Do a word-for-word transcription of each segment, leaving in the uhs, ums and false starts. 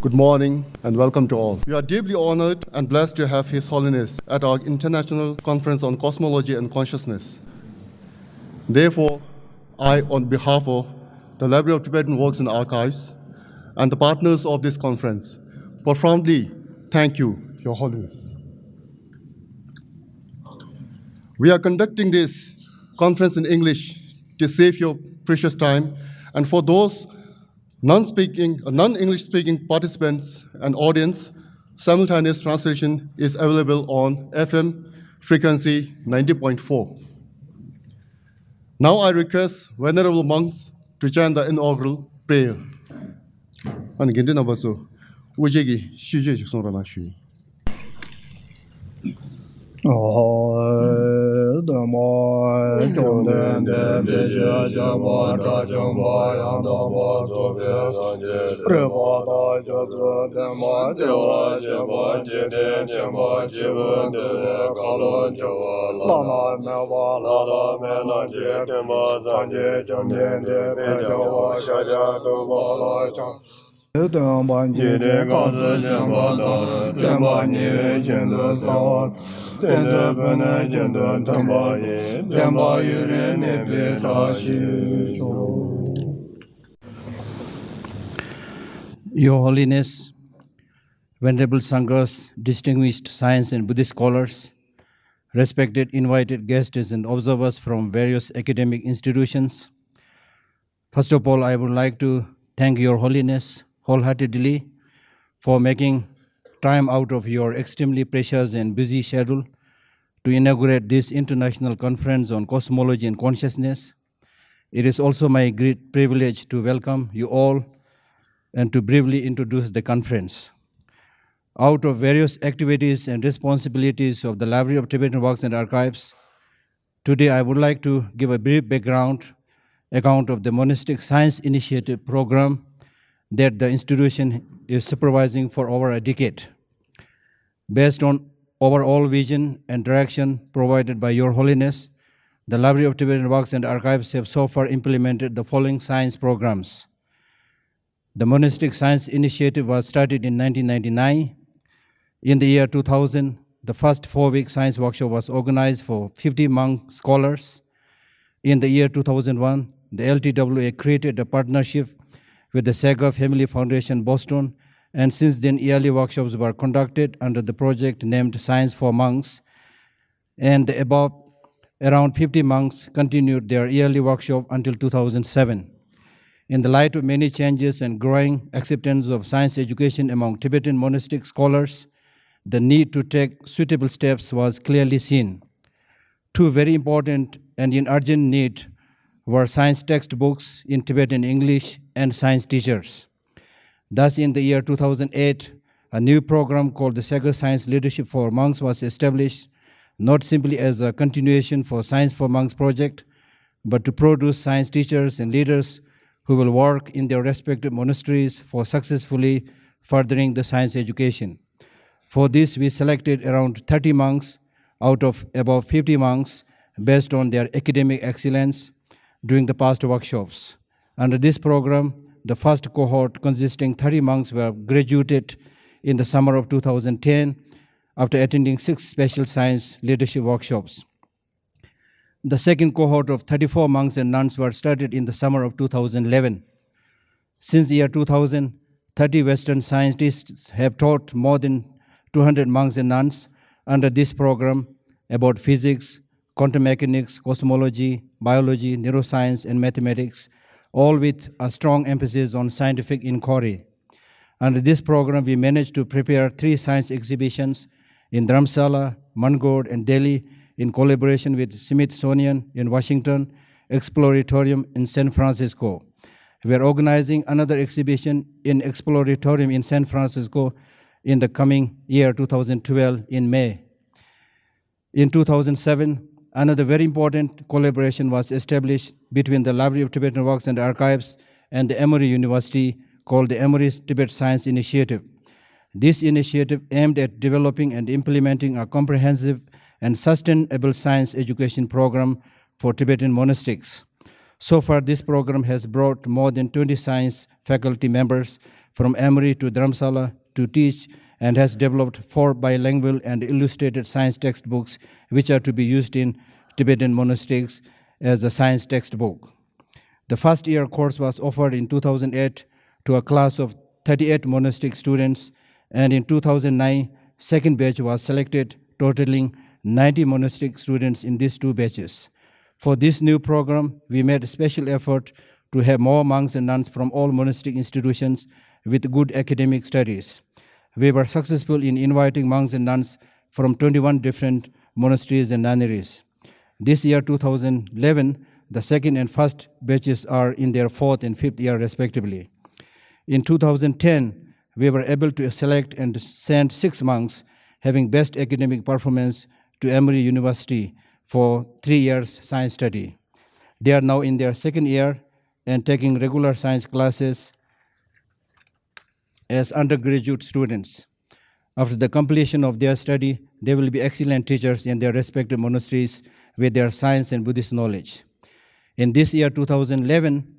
Good morning and welcome to all. We are deeply honored and blessed to have His Holiness at our International Conference on Cosmology and Consciousness. Therefore, I, on behalf of the Library of Tibetan Works and Archives and the partners of this conference, profoundly thank you, Your Holiness. We are conducting this conference in English to save your precious time, and for those non-speaking, non-English speaking participants and audience, simultaneous translation is available on F M frequency ninety point four. Now I request Venerable Monks to chant the inaugural prayer. ཨ་ནི་དགེ་འདུན་རྣམ་པ་ཚོ་དབུ་འབྱེད་ཀྱི་ཤིས་བརྗོད་ཅིག་གསུང་རོགས་གནང་ཞུ་ཡིན། སྟོན་པ་བཅོམ་ལྡན་འདས་དེ་བཞིན་གཤེགས་པ་དགྲ་བཅོམ་པ་ཡང་དག་པར་རྫོགས་པའི་སངས་རྒྱས་རིག་པ་དང་སྤྱོད་ཚུལ་ལྡན་པ་བདེ་བར་གཤེགས་པ་འཇིག་རྟེན་མཁྱེན་པ་སྐྱེས་བུ་འདུལ་བའི་བཀའ་བློ་འཆང་བ་བླ་ན་མེད་པ་ལྷ་དང་མི་རྣམས་ཀྱི་སྟོན་པ་སངས་རྒྱས་བཅོམ་ལྡན་འདས་དཔལ་རྒྱལ་བ་ཤཱཀྱ་ཐུབ་པ་ལ་ཕྱག་སྟོན་པ་འཇིག་རྟེན་སྐབས་སུ་བྱོན་པ་དང་། སྟོན་པ་ཉིད་ཀྱི་ཁྱད་དུ་གསོལ་བ། བསྟན་འཛིན་ཕུལ་ནས་ཁྱད་དུ་འདུན་པ་ཡི། བསྟན་པ་ཡུན་རིང་གནས་པའི་བཀྲ་ཤིས་ཤོག Your Holiness, Venerable Sanghas, distinguished science and Buddhist scholars, respected invited guests and observers from various academic institutions, first of all, I would like to thank Your Holiness wholeheartedly for making time out of your extremely precious and busy schedule to inaugurate this international conference on cosmology and consciousness. It is also my great privilege to welcome you all and to briefly introduce the conference. Out of various activities and responsibilities of the Library of Tibetan Works and Archives, today I would like to give a brief background account of the Monastic Science Initiative program that the institution is supervising for over a decade. Based on overall vision and direction provided by Your Holiness, the Library of Tibetan Works and Archives have so far implemented the following science programs. The Monastic Science Initiative was started in nineteen ninety-nine. In the year two thousand, the first four-week science workshop was organized for fifty monk scholars. In the year two thousand one, the L T W A created a partnership with the Sager Family Foundation, Boston, and since then, yearly workshops were conducted under the project named Science for Monks. And the above, around fifty monks continued their yearly workshop until two thousand seven. In the light of many changes and growing acceptance of science education among Tibetan monastic scholars, the need to take suitable steps was clearly seen. Two very important and in urgent need were science textbooks in Tibetan English and science teachers. Thus, in the year two thousand eight, a new program called the Sager Science Leadership for Monks was established, not simply as a continuation for Science for Monks project, but to produce science teachers and leaders who will work in their respective monasteries for successfully furthering the science education. For this, we selected around thirty monks out of about fifty monks based on their academic excellence during the past workshops. Under this program, the first cohort, consisting thirty monks, were graduated in the summer of two thousand ten after attending six special science leadership workshops. The second cohort of thirty-four monks and nuns were started in the summer of two thousand eleven. Since year two thousand, thirty Western scientists have taught more than two hundred monks and nuns under this program about physics, quantum mechanics, cosmology, biology, neuroscience, and mathematics, all with a strong emphasis on scientific inquiry. Under this program, we managed to prepare three science exhibitions in Dharamsala, Mangalore, and Delhi in collaboration with Smithsonian in Washington, Exploratorium in San Francisco. We are organizing another exhibition in Exploratorium in San Francisco in the coming year, two thousand twelve, in May. In two thousand seven, another very important collaboration was established between the Library of Tibetan Works and Archives and the Emory University, called the Emory Tibet Science Initiative. This initiative aimed at developing and implementing a comprehensive and sustainable science education program for Tibetan monastics. So far, this program has brought more than twenty science faculty members from Emory to Dharamsala to teach and has developed four bilingual and illustrated science textbooks, which are to be used in Tibetan monastics as a science textbook. The first year course was offered in two thousand eight to a class of thirty-eight monastic students, and in two thousand nine, second batch was selected, totaling ninety monastic students in these two batches. For this new program, we made special effort to have more monks and nuns from all monastic institutions with good academic studies. We were successful in inviting monks and nuns from twenty-one different monasteries and nunneries. This year, two thousand eleven, the second and first batches are in their fourth and fifth year respectively. In two thousand ten, we were able to select and send six monks having best academic performance to Emory University for three years science study. They are now in their second year and taking regular science classes as undergraduate students. After the completion of their study, they will be excellent teachers in their respective monasteries with their science and Buddhist knowledge. In this year, two thousand eleven,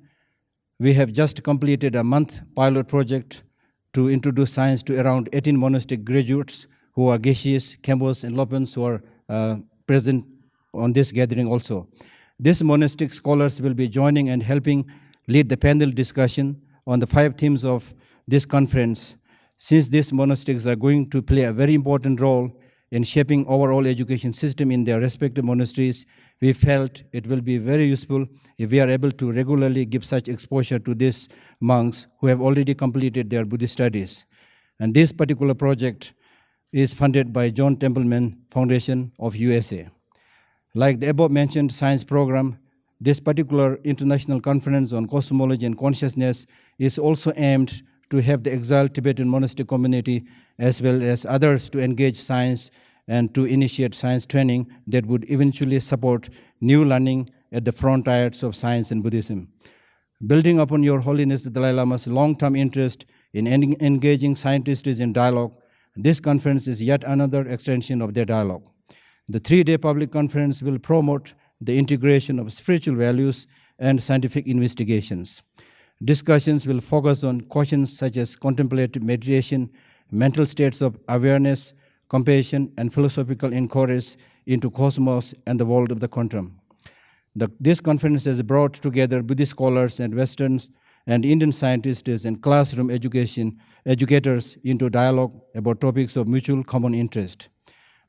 we have just completed a month pilot project to introduce science to around eighteen monastic graduates who are Geshes, Khenpos, and Lopens who are uh, present on this gathering also. These monastic scholars will be joining and helping lead the panel discussion on the five themes of this conference. Since these monastics are going to play a very important role in shaping overall education system in their respective monasteries, we felt it will be very useful if we are able to regularly give such exposure to these monks who have already completed their Buddhist studies. And this particular project is funded by John Templeman Foundation of U S A. Like the above mentioned science program, this particular international conference on cosmology and consciousness is also aimed to have the exiled Tibetan monastic community as well as others to engage science and to initiate science training that would eventually support new learning at the frontiers of science and Buddhism. Building upon Your Holiness the Dalai Lama's long term interest in en- engaging scientists in dialogue, this conference is yet another extension of their dialogue. The three day public conference will promote the integration of spiritual values and scientific investigations. Discussions will focus on questions such as contemplative meditation, mental states of awareness, compassion, and philosophical inquiries into cosmos and the world of the quantum. The, this conference has brought together Buddhist scholars and Western and Indian scientists and classroom education educators into dialogue about topics of mutual common interest.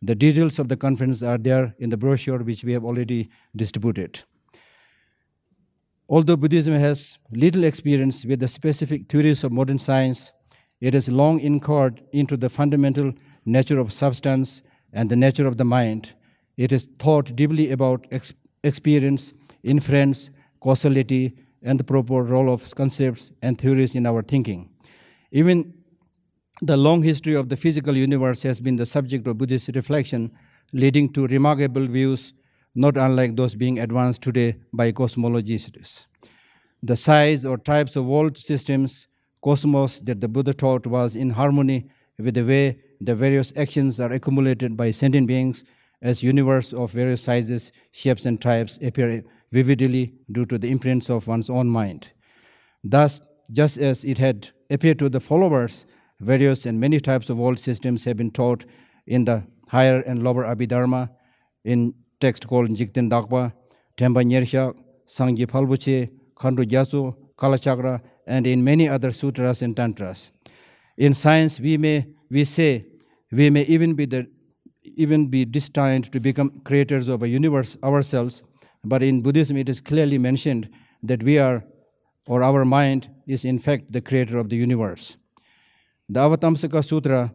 The details of the conference are there in the brochure which we have already distributed. Although Buddhism has little experience with the specific theories of modern science, it has long inquired into the fundamental nature of substance and the nature of the mind. It has thought deeply about ex- experience, inference, causality, and the proper role of concepts and theories in our thinking. Even the long history of the physical universe has been the subject of Buddhist reflection, leading to remarkable views not unlike those being advanced today by cosmologists. The size or types of world systems, cosmos, that the Buddha taught was in harmony with the way the various actions are accumulated by sentient beings, as universe of various sizes, shapes, and types appear vividly due to the imprints of one's own mind. Thus, just as it had appeared to the followers, various and many types of world systems have been taught in the higher and lower Abhidharma, in text called Jigten Dakpa, Tenpa Nyershak, Sangye Palpuche, Khandru Gyatso, Kalachakra, and in many other sutras and tantras. In science, we may we say we may even be the even be destined to become creators of a universe ourselves, but in Buddhism it is clearly mentioned that we are, or our mind is in fact the creator of the universe. The Avatamsaka Sutra,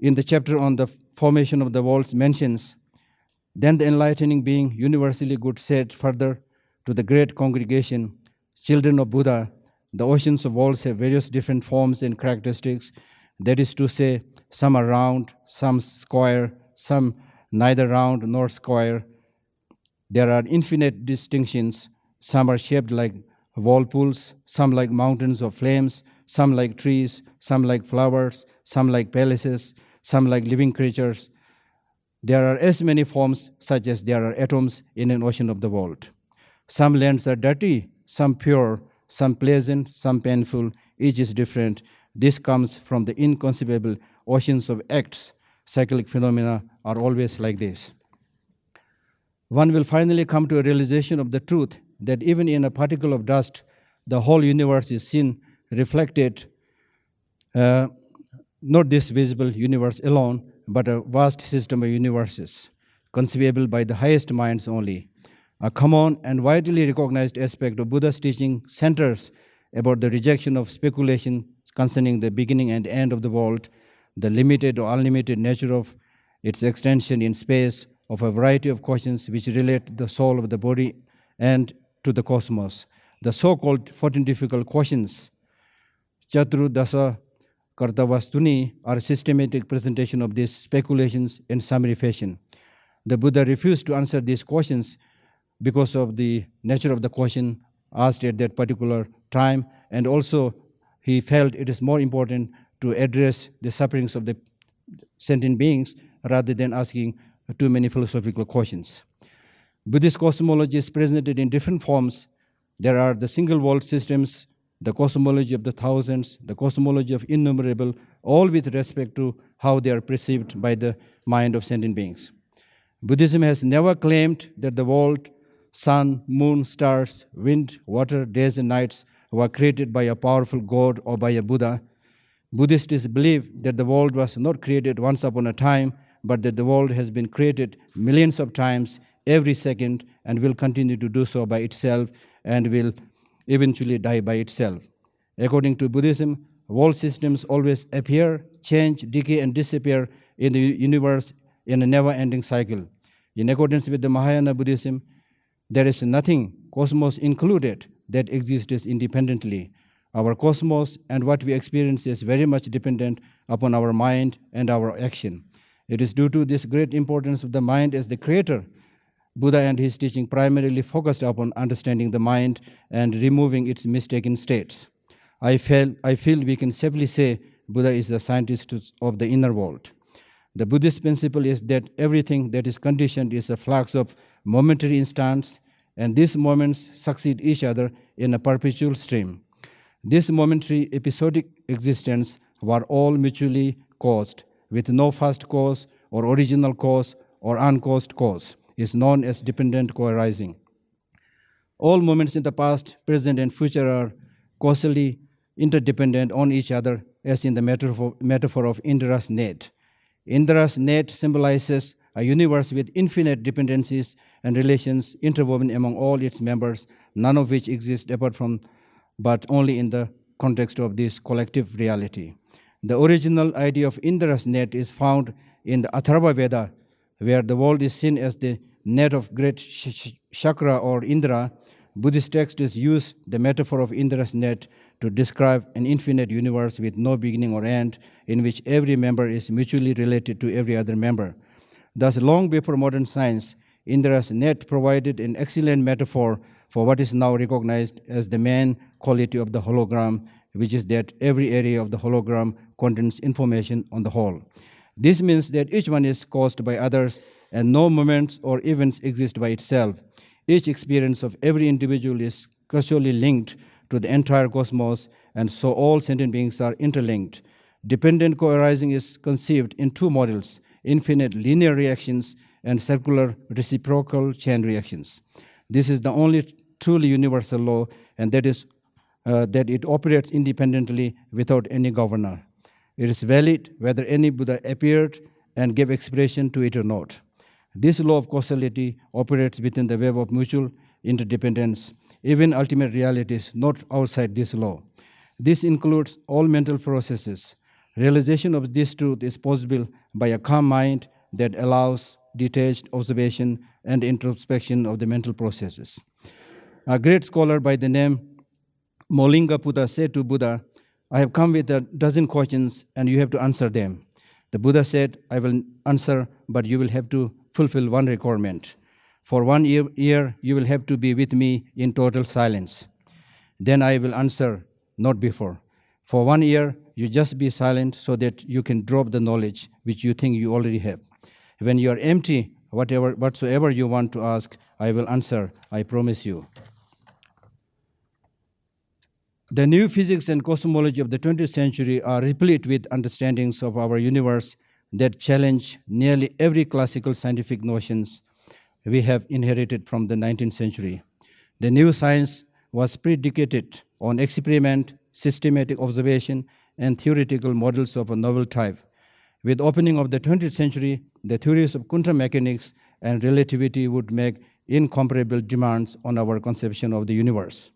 in the chapter on the formation of the worlds, mentions, then the enlightening being universally good said further to the great congregation, children of Buddha, the oceans of worlds have various different forms and characteristics. That is to say, some are round, some square, some neither round nor square. There are infinite distinctions. Some are shaped like whirlpools, some like mountains of flames, some like trees, some like flowers, some like palaces, some like living creatures. There are as many forms such as there are atoms in an ocean of the world. Some lands are dirty, some pure, some pleasant, some painful. Each is different. This comes from the inconceivable oceans of acts. Cyclic phenomena are always like this. One will finally come to a realization of the truth that even in a particle of dust, the whole universe is seen reflected, uh, not this visible universe alone, but a vast system of universes, conceivable by the highest minds only. A common and widely recognized aspect of Buddha's teaching centers about the rejection of speculation concerning the beginning and end of the world, the limited or unlimited nature of its extension in space, of a variety of questions which relate the soul of the body and to the cosmos. The so-called fourteen difficult questions, Chaturudasa Kartavastuni, are systematic presentation of these speculations in summary fashion. The Buddha refused to answer these questions because of the nature of the question asked at that particular time, and also he felt it is more important to address the sufferings of the sentient beings rather than asking too many philosophical questions. Buddhist cosmology is presented in different forms. There are the single world systems, the cosmology of the thousands, the cosmology of innumerable, all with respect to how they are perceived by the mind of sentient beings. Buddhism has never claimed that the world, sun, moon, stars, wind, water, days and nights were created by a powerful God or by a Buddha. Buddhists believe that the world was not created once upon a time, but that the world has been created millions of times every second and will continue to do so by itself and will eventually die by itself. According to Buddhism, world systems always appear, change, decay, and disappear in the u- universe in a never ending cycle. In accordance with the Mahayana Buddhism, there is nothing, cosmos included, that exists independently. Our cosmos and what we experience is very much dependent upon our mind and our action. It is due to this great importance of the mind as the creator, Buddha and his teaching primarily focused upon understanding the mind and removing its mistaken states. I feel, I feel we can safely say Buddha is the scientist of the inner world. The Buddhist principle is that everything that is conditioned is a flux of momentary instants, and these moments succeed each other in a perpetual stream. This momentary episodic existence were all mutually caused, with no first cause or original cause or uncaused cause, is known as dependent co-arising. All moments in the past, present, and future are causally interdependent on each other, as in the metaphor, metaphor of Indra's net. Indra's net symbolizes a universe with infinite dependencies and relations interwoven among all its members, none of which exist apart from but only in the context of this collective reality. The original idea of Indra's net is found in the Atharva Veda, where the world is seen as the net of great sh- sh- chakra or Indra. Buddhist texts use the metaphor of Indra's net to describe an infinite universe with no beginning or end, in which every member is mutually related to every other member. Thus, long before modern science, Indra's net provided an excellent metaphor for what is now recognized as the main quality of the hologram, which is that every area of the hologram contains information on the whole. This means that each one is caused by others, and no moments or events exist by itself. Each experience of every individual is causally linked to the entire cosmos, and so all sentient beings are interlinked. Dependent co arising is conceived in two models: infinite linear reactions and circular reciprocal chain reactions. This is the only truly universal law, and that is uh, that it operates independently without any governor. It is valid whether any Buddha appeared and gave expression to it or not. This law of causality operates within the web of mutual interdependence. Even ultimate reality is not outside this law. This includes all mental processes. Realization of this truth is possible by a calm mind that allows detached observation and introspection of the mental processes. A great scholar by the name Molinga Buddha said to Buddha, "I have come with a dozen questions and you have to answer them." The Buddha said, "I will answer, but you will have to fulfill one requirement. For one year, year, you will have to be with me in total silence. Then I will answer, not before. For one year, you just be silent so that you can drop the knowledge which you think you already have. When you are empty, Whatever, whatsoever you want to ask, I will answer, I promise you. The new physics and cosmology of the twentieth century are replete with understandings of our universe that challenge nearly every classical scientific notions we have inherited from the nineteenth century. The new science was predicated on experiment, systematic observation, and theoretical models of a novel type. With opening of the twentieth century, the theories of quantum mechanics and relativity would make incomparable demands on our conception of the universe.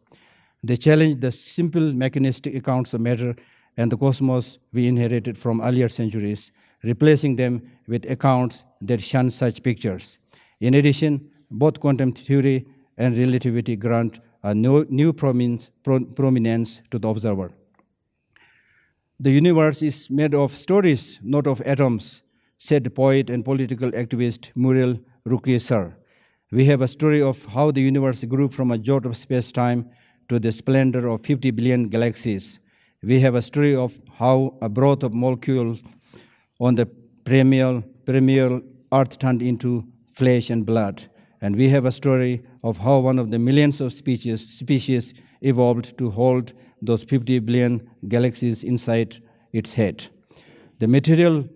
They challenge the simple mechanistic accounts of matter and the cosmos we inherited from earlier centuries, replacing them with accounts that shun such pictures. In addition, both quantum theory and relativity grant a new, new prominence, pro- prominence to the observer. The universe is made of stories, not of atoms, said poet and political activist Muriel Rukeyser. We have a story of how the universe grew from a jot of space time to the splendor of fifty billion galaxies. We have a story of how a broth of molecules on the primeval, primeval earth turned into flesh and blood. And we have a story of how one of the millions of species, species evolved to hold those fifty billion galaxies inside its head. The material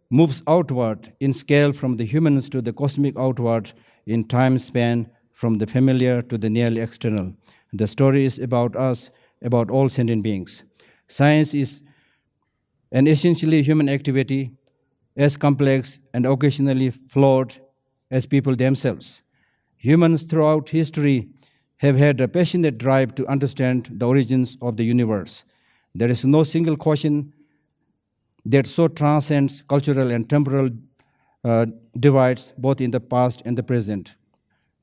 moves outward in scale from the humans to the cosmic outward in time span from the familiar to the nearly external. The story is about us, about all sentient beings. Science is an essentially human activity, as complex and occasionally flawed as people themselves. Humans throughout history have had a passionate drive to understand the origins of the universe. There is no single question that so transcends cultural and temporal uh, divides, both in the past and the present.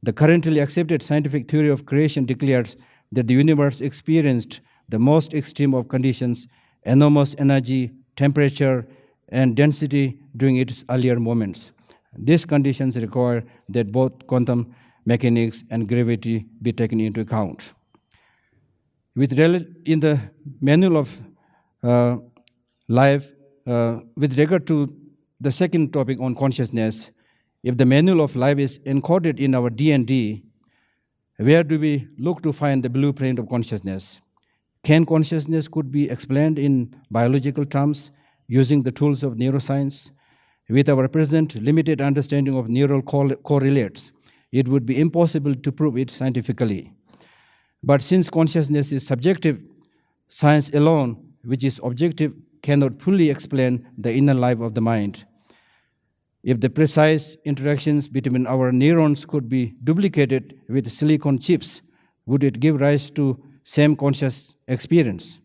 The currently accepted scientific theory of creation declares that the universe experienced the most extreme of conditions, enormous energy, temperature, and density during its earlier moments. These conditions require that both quantum mechanics and gravity be taken into account. With rel- in the manual of uh, life, uh, with regard to the second topic on consciousness, if the manual of life is encoded in our D N D, where do we look to find the blueprint of consciousness? Can consciousness could be explained in biological terms using the tools of neuroscience? With our present limited understanding of neural cor- correlates, it would be impossible to prove it scientifically. But since consciousness is subjective, science alone, which is objective, cannot fully explain the inner life of the mind. If the precise interactions between our neurons could be duplicated with silicon chips, would it give rise to same conscious experience?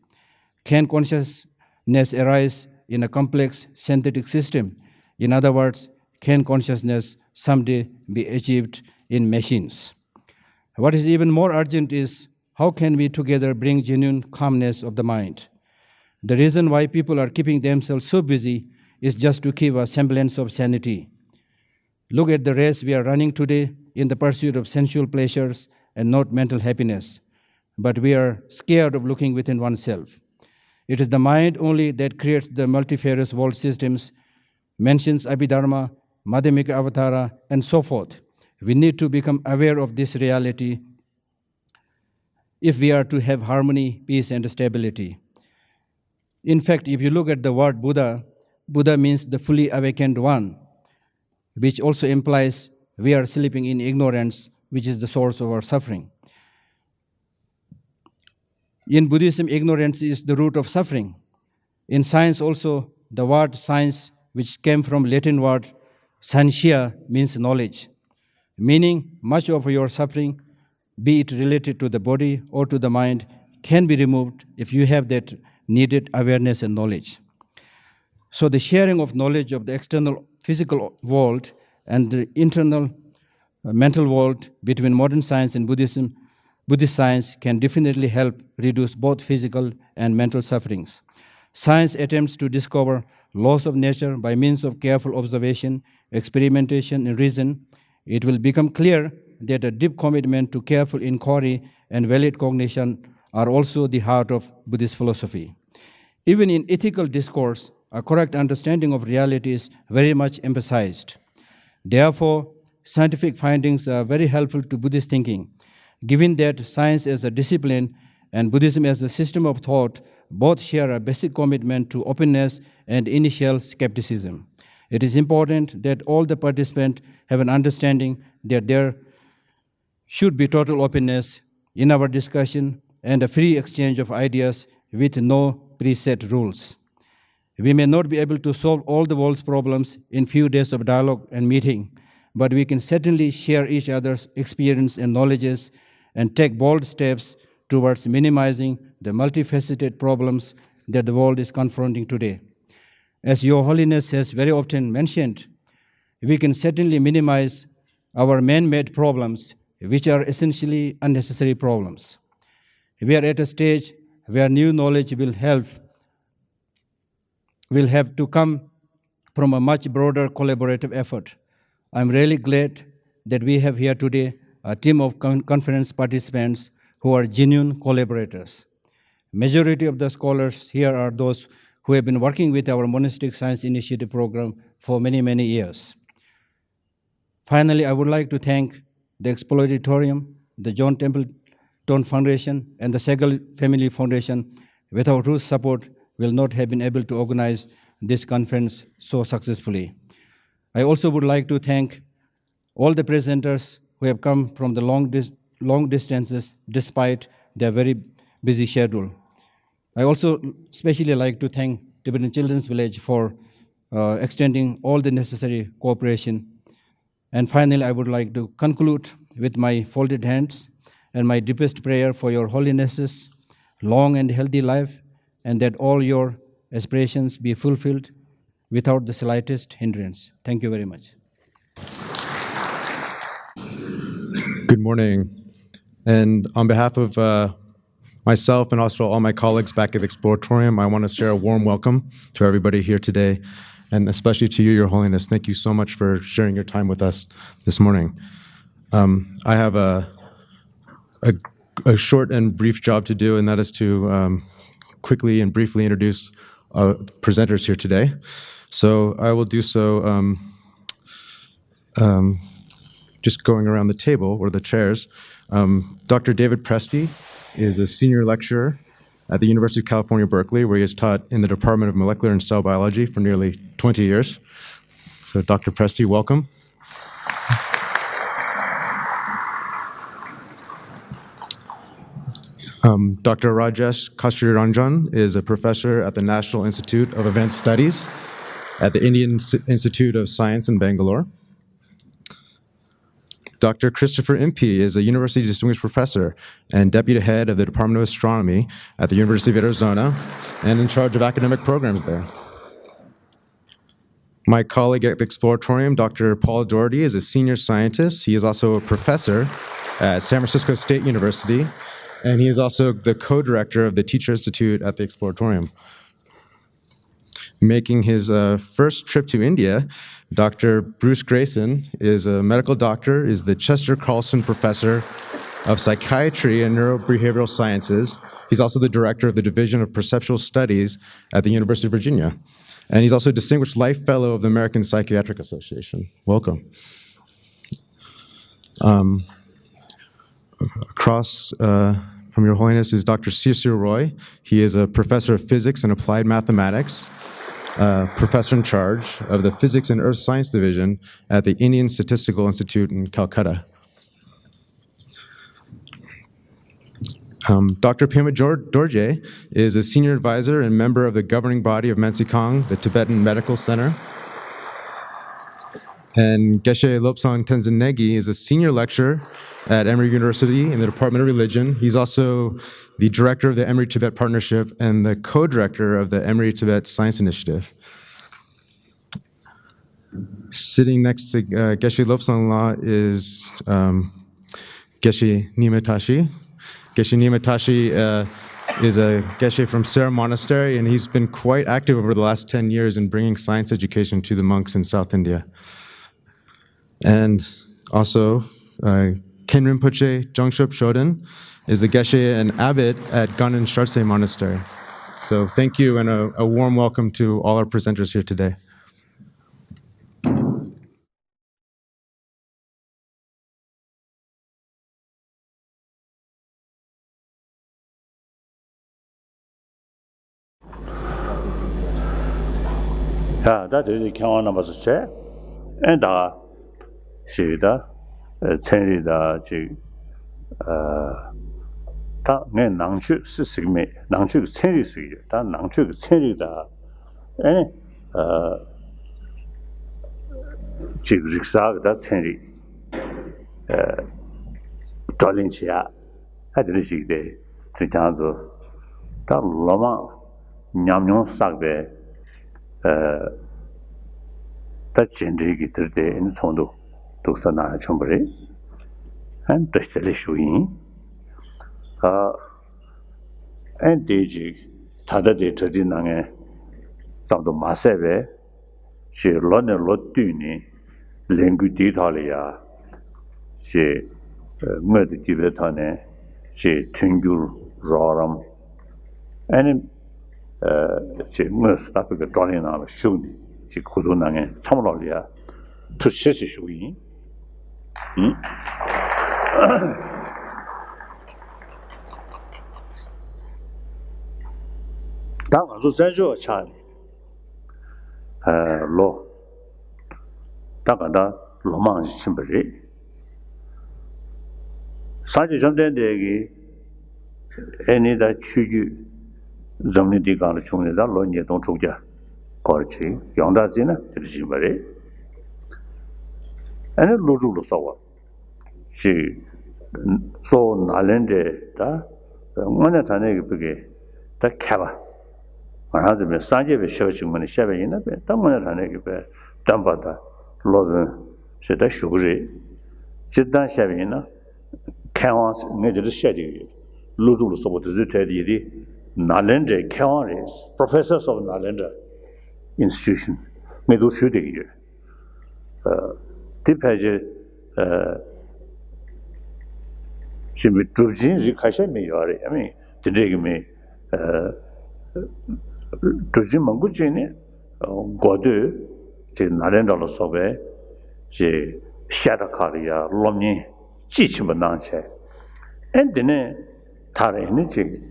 Can consciousness arise in a complex synthetic system? In other words, can consciousness someday be achieved in machines? What is even more urgent is how can we together bring genuine calmness of the mind? The reason why people are keeping themselves so busy is just to keep a semblance of sanity. Look at the race we are running today in the pursuit of sensual pleasures and not mental happiness. But we are scared of looking within oneself. It is the mind only that creates the multifarious world systems, mentions Abhidharma, Madhyamika Avatara, and so forth. We need to become aware of this reality if we are to have harmony, peace, and stability. In fact, if you look at the word Buddha, Buddha means the fully awakened one, which also implies we are sleeping in ignorance, which is the source of our suffering. In Buddhism, ignorance is the root of suffering. In science also, the word science, which came from Latin word scientia, means knowledge, meaning much of your suffering, be it related to the body or to the mind, can be removed if you have that needed awareness and knowledge. So the sharing of knowledge of the external physical world and the internal uh, mental world between modern science and Buddhism, Buddhist science can definitely help reduce both physical and mental sufferings. Science attempts to discover laws of nature by means of careful observation, experimentation, and reason. It will become clear that a deep commitment to careful inquiry and valid cognition are also the heart of Buddhist philosophy. Even in ethical discourse, a correct understanding of reality is very much emphasized. Therefore, scientific findings are very helpful to Buddhist thinking. Given that science as a discipline and Buddhism as a system of thought both share a basic commitment to openness and initial skepticism, it is important that all the participants have an understanding that there should be total openness in our discussion and a free exchange of ideas with no preset rules. We may not be able to solve all the world's problems in few days of dialogue and meeting, but we can certainly share each other's experience and knowledges and take bold steps towards minimizing the multifaceted problems that the world is confronting today. As Your Holiness has very often mentioned, we can certainly minimize our man-made problems, which are essentially unnecessary problems. We are at a stage where new knowledge will help will have to come from a much broader collaborative effort. I'm really glad that we have here today a team of con- conference participants who are genuine collaborators. Majority of the scholars here are those who have been working with our Monastic Science Initiative program for many, many years. Finally, I would like to thank the Exploratorium, the John Templeton Foundation, and the Sehgal Family Foundation, without whose support we'll not have been able to organize this conference so successfully. I also would like to thank all the presenters who have come from the long, dis- long distances despite their very busy schedule. I also especially like to thank Tibetan Children's Village for uh, extending all the necessary cooperation. And finally, I would like to conclude with my folded hands and my deepest prayer for Your Holiness's long and healthy life, and that all your aspirations be fulfilled without the slightest hindrance. Thank you very much. Good morning. And on behalf of uh, myself and also all my colleagues back at the Exploratorium, I want to share a warm welcome to everybody here today, and especially to you, Your Holiness. Thank you so much for sharing your time with us this morning. Um, I have a, a, a short and brief job to do, and that is to um, quickly and briefly introduce uh, presenters here today. So I will do so. Um, um, just going around the table or the chairs, um, Doctor David Presti is a senior lecturer at the University of California, Berkeley, where he has taught in the Department of Molecular and Cell Biology for nearly twenty years. So, Doctor Presti, welcome. Um, Doctor Rajesh Kasriranjan is a professor at the National Institute of Advanced Studies at the Indian S- Institute of Science in Bangalore. Doctor Christopher Impey is a university distinguished professor and deputy head of the Department of Astronomy at the University of Arizona and in charge of academic programs there. My colleague at the Exploratorium, Doctor Paul Doherty, is a senior scientist. He is also a professor at San Francisco State University, and he is also the co director of the Teacher Institute at the Exploratorium. Making his uh, first trip to India, Doctor Bruce Greyson is a medical doctor, is the Chester Carlson Professor of Psychiatry and Neurobehavioral Sciences. He's also the director of the Division of Perceptual Studies at the University of Virginia. And he's also a distinguished life fellow of the American Psychiatric Association. Welcome. Um, across uh, from Your Holiness is Doctor Sisir Roy. He is a professor of physics and applied mathematics, uh, professor in charge of the Physics and Earth Science Division at the Indian Statistical Institute in Calcutta. Um, Doctor Pema Jor- Dorje is a senior advisor and member of the governing body of Mensikang, the Tibetan Medical Center. And Geshe Lobsang Tenzin Negi is a senior lecturer at Emory University in the Department of Religion. He's also the director of the Emory Tibet Partnership and the co director of the Emory Tibet Science Initiative. Sitting next to uh, Geshe Lobsang La is um, Geshe Nima Tashi. Geshe Nima Tashi uh, is a Geshe from Sera Monastery, and he's been quite active over the last ten years in bringing science education to the monks in South India. And also, uh, Ken Rinpoche Jangshop Shoden is the Geshe and Abbot at Ganen Shartse Monastery. So thank you and a, a warm welcome to all our presenters here today. ད་ད་དེ་དེ་མཁས་དབང་རྣམ་པ་ཚོ་བྱས། ཨེ་ད་ཞིག་ད་ཚན་རིག་ད་ཅིག་ད་ངས་ནང་ཆོས་ཟེར་གྱི་མེད། ནང་ཆོས་ཀྱི་ཚན་རིག་ཟེར་གྱི་ཡོད། ད་ནང་ཆོས་ཀྱི་ཚན་རིག་ད་ཨེ་ནི་ཅིག་རིག་གསར་གྱི་ད་ཚན་རིག་བགྲོ་གླེང་བྱེད་ཡ། ཨ་དེ་འདྲ་ཞིག་དེ་དེ་ཀྱང་ཚོ་ད་ལོ་མང་ཉམས་མྱོང་བསགས་པའི་ད་རྗེས་འབྲེལ་གྱི་དེར་དེ་ཚོགས་འདུ་འདུག་ས་ན་བྱུང་བ་རེད། ཨ་བཀྲ་ཤིས་བདེ་ལེགས་ཞུ་ཡིན། ཨ་ཨ་དེ་ཅིག་ད་ལྟ་དེ་གྲ་སྒྲིག་གནང་མཁན་ཙམ་དུ་མ་ཟད་པའི། ཞེས་ལོ་ནས་ལོ་བསྟུད་ནས་ལས་འགུལ་འདིའི་ཐོག་ལ་ཡ། ཞེས་དངོས་དང་བརྒྱུད་པའི་ཐོག་ནས་ཞེས་མཐུན་འགྱུར་རོགས་རམ། ཨ་ནི་ཞེས་དངོས་སུ་ལྟ་བུ་གི་བགྲོ་གླེང་ནང་ལ་ཞུགས་ནས་ཞེས་གོ་བསྡུར་གནང་མཁན་ཚང་མ་ལོག་ལ་ཡ་ཐུགས་རྗེ་ཆེ་ཞེས་ཞུ་གི་ཡིན། ཨུམ། ད་ང་ཚོ་བཙན་བྱོལ་བ་ཆགས་ནས། ལོ། ད་ག་ད་ལོ་མང་ཞིག་ཕྱིན་པ་རེད། སངས་རྒྱས་བཅོམ་ལྡན་འདས་ཀྱིས་ཨེ་ནི་ད་ཆོས་བརྒྱུད་འཛམ་གླིང་འདིའི་སྒང་ལ་བྱུང་ནས་ད་ལོ་ཉིས་སྟོང་དྲུག་བརྒྱ་སྐོར་ཅིག་ཡོངས་གྲགས་བརྩིས་ན་དེ་འདྲ་ཞིག་ཡིན་པ་རེད། ཨེ་ནི་ཀླུ་སྒྲུབ་ལ་སོགས་པ། ཅིག་གཙོ་བོ་ནཱ་ལེནྡྲའི་ད་དངོས་གནས་དྲང་གནས་ཀྱི་བོད་ཀྱི་ད་མཁས་པ། ང་རང་ཚོ་མི་སངས་རྒྱས་པའི་ཆོས་པ་ཅིག་མ་ནས་བཤད་པ་ཡིན་ན་པས་ད་དངོས་གནས་དྲང་གནས་ཀྱི་པས་སྟོན་པ་དང་སློབ་དཔོན་ཞེས་ད་ཞུ་གི་རེད། སྤྱིར་བཏང་བཤད་པ་ཡིན་ན་མཁས་དབང་ངས་འདི་འདྲ་བཤད་བསྡད་ཀྱི་ཡོད། ཀླུ་སྒྲུབ་ལ་སོགས་པ་དེ་ཚོའི་གྲས་དེ་ཡིན་དེ་ནཱ་ལེནྡྲའི་མཁས་དབང་རེད། Professors of Nalanda Institution ངས་འདུག་ཞུས་བསྡད་ཀྱི་ཡོད། དེ་ཕལ་ཆེར་ཅིག་མི་གྲུབ་ཆེན་རིགས་ཁ་ཤས་མི་ཡོད་རེད། ཨ་མི་དེ་འདྲས་ཀྱི་མི་གྲུབ་ཆེན་མང་པོ་ཅིག་ནི་འགོ་སྟོད་ཅིག་ནཱ་ལེནྡྲ་ལ་སོགས་པའི་ཅིག་བཤད་གྲྭ་ཁག་ལ་ཡ་སློབ་གཉེར་དཔྱིས་ཕྱིན་པ་གནང་བྱས། ཨེ་འདི་ནས་མཐར་ཨེ་ནི་ཅིག་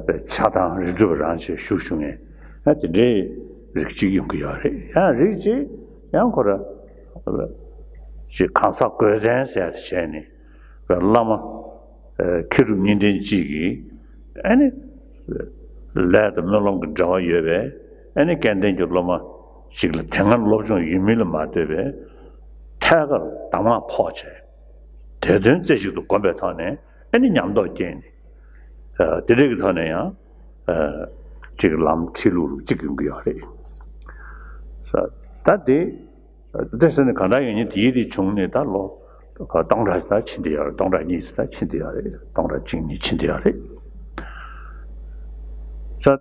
པའི་ཆགས་སྡང་རིགས་དྲུག་པ་རང་ཆེ་ཞུགས་ཞུགས་ངེས་ཨ་དེ་འདྲའི་རིགས་གཅིག་ཡོང་གི་ཡོད་རེད། ཡང་རིགས་གཅིག་ཡང་ཁོ་ར་ཅིག་གང་ཟག་སྒོས་མཚན་ཟེར་ཡ་དེ་བྱས་ནས་པའི་བླ་མ་མཁས་གྲུབ་གཉིས་ལྡན་གཅིག་གིས་ཨ་ནི་ལས་དང་སྨོན་ལམ་གྱི་འབྲེལ་བ་ཡོད་པའི་ཨ་ནི་སྐལ་ལྡན་གྱི་སློབ་མ་ཞིག་ལ་དེ་སྔ་སློབ་སྦྱོང་ཡོད་མིན་ལ་མ་ལྟོས་པའི་ཐད་ཀར་གདམས་ངག་ཕོག་བྱས། དེ་དོན་རྩེ་གཅིག་ཏུ་བསྒོམས་པའི་ཐོག་ནས་ཨ་ནི་ཉམས་རྟོགས་སྐྱེས་ནས། དེ་འདྲའི་གི་ཐོག་ནས་ཡང་ཅིག་ལམ་ཁྲིད་ལུགས་རུ་གཅིག་ཡོང་གི་ཡོད་རེད། ད་དེ་དེ་ཟེར་ནས་གང་འདྲ་ཡིན་ནི་དེའི་དེ་བྱུང་ནས་ད་ལོ་སྟོང་ཕྲག་ད་ཕྱིན་དེ་ཡོད་རེད། སྟོང་ཕྲག་གཉིས་ད་ཕྱིན་དེ་ཡོད་རེད། སྟོང་ཕྲག་གཅིག་གཉིས་ཕྱིན་དེ་ཡོད་རེད། ད་ད་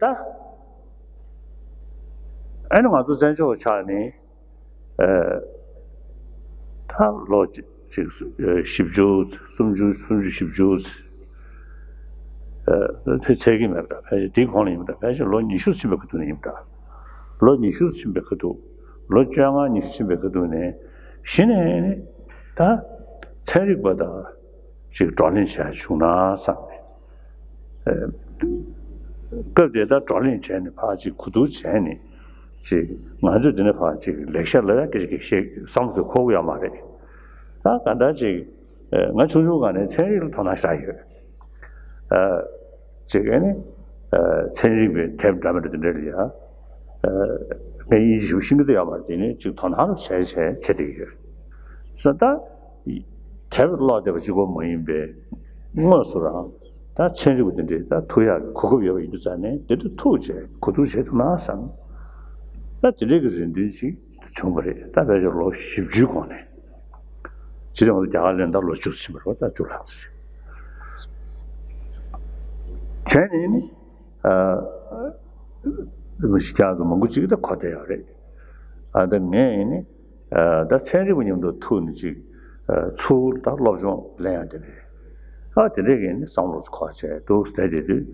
ཨ་ནི་ང་ཚོ་བཙན་བྱོལ་བ་ཆགས་ནས། ད་ལོ་གཅིག་བཞི་བཅུ་སུམ་ཅུ་སུམ་ཅུ་བཞི་བཅུ་ཕལ་ཚད་ཀྱི་མེད་པ་འདྲ། ཕལ་ཆེར་དེའི་གོང་ལ་ཡིན་པ་འདྲ། ཕལ་ཆེར་ལོ་ཉི་ཤུ་ཕྱིན་པའི་ཁ་ཐུག་ནས་ཡིན་པ་འདྲ། ལོ་ཉི་ཤུ་ཕྱིན་པའི་ཁ་ཐུག་ལོ་བཅོ་ལྔ་ཉི་ཤུ་ཕྱིན་པའི་ཁ་ཐུག་ནས་གཞི་ནས་ནི་ད་ཚན་རིག་པ་དང་ཅིག་བགྲོ་གླེང་བྱས་བྱུང་ན་བསམ་ནས། སྐབས་དེ་ལྟར་བགྲོ་གླེང་བྱས་ནས་ཕར་ཅིག་གོ་བསྡུར་བྱས་ནས་ཅིག་ང་ཚོས་འདི་ནས་ཕར་ཅིག་ལེགས་ཤ་ལ་ཡ་སྐད་ཆ་སྐད་བཤད་བསམ་བློ་དེ་འཁོར་གི་ཡོད་མ་རེད། ད་ག་འདྲ་ཅིག་ང་ཆུང་ཆུང་སྒང་ནས་ཚན་རིག་ལ་དོ་སྣང་བཞག་ཡོད། ཅིག་ཨ་ནི་ཚན་རིག་པའི་དེབ་འདྲ་མི་འདྲ་དེ་འདྲ་ལ་ཡ་ངས་དབྱིན་ཇི་ཞིག་ཤེས་ཀྱི་འདུག་ཡོད་མ་རེད། དེ་ནས་ཅིག་དོ་སྣང་རུ་བྱས་བྱས་བྱེད་བསྡད་ཀྱི་ཡོད། ས་ད། དེབ་ཀློག་བསྡད་པ་གཅིག་པོ་མ་ཡིན་པའི་དངོས་སུ་རང་ད་ཚན་རིག་པ་དེ་འདྲས་ད་ཐུག་ཡག་གི་གོ་སྐབས་ཡོད་པ་ཡིན་དུས་ཙང་ནས་དེ་དུ་ཐུག་བྱས་གོ་བསྡུར་བྱེད་ཐུབ་ན་བསམ། ད་དེ་འདྲས་ཀྱི་རེ་འདུན་ཅིག་བྱུང་བ་རེད། ད་ཕལ་ཆེར་ལོ་བཞི་བཅུའི་གོང་ནས་ཇི་ལྟར་ང་ཚོ་རྒྱ་གར་ལ་ད་ལོ་བཅུ་ཕྱིན་པ་རེད་པ། ད་བཅུ་ལྷག་ཙམ་ཞིག་བྱས་ནས་ནི་མི་ཤི་རྒྱ་ཚོ་མང་པོ་ཅིག་ད་གོ་བསྡད་ཡོད་རེད། ཨ་ད་ངས་ནི། ད་ཚན་རིག་པ་མཉམ་དུ་ཐུག་ནས་ཅིག་ཚུར་ད་སློབ་སྦྱོང་ལེན་ཡང་དེ་རེད། ཨ་དེ་འདྲས་ཀྱི་ནི་བསམ་བློ་འཁོར་བྱས་འདུག་བསྡད་དེ་དུས།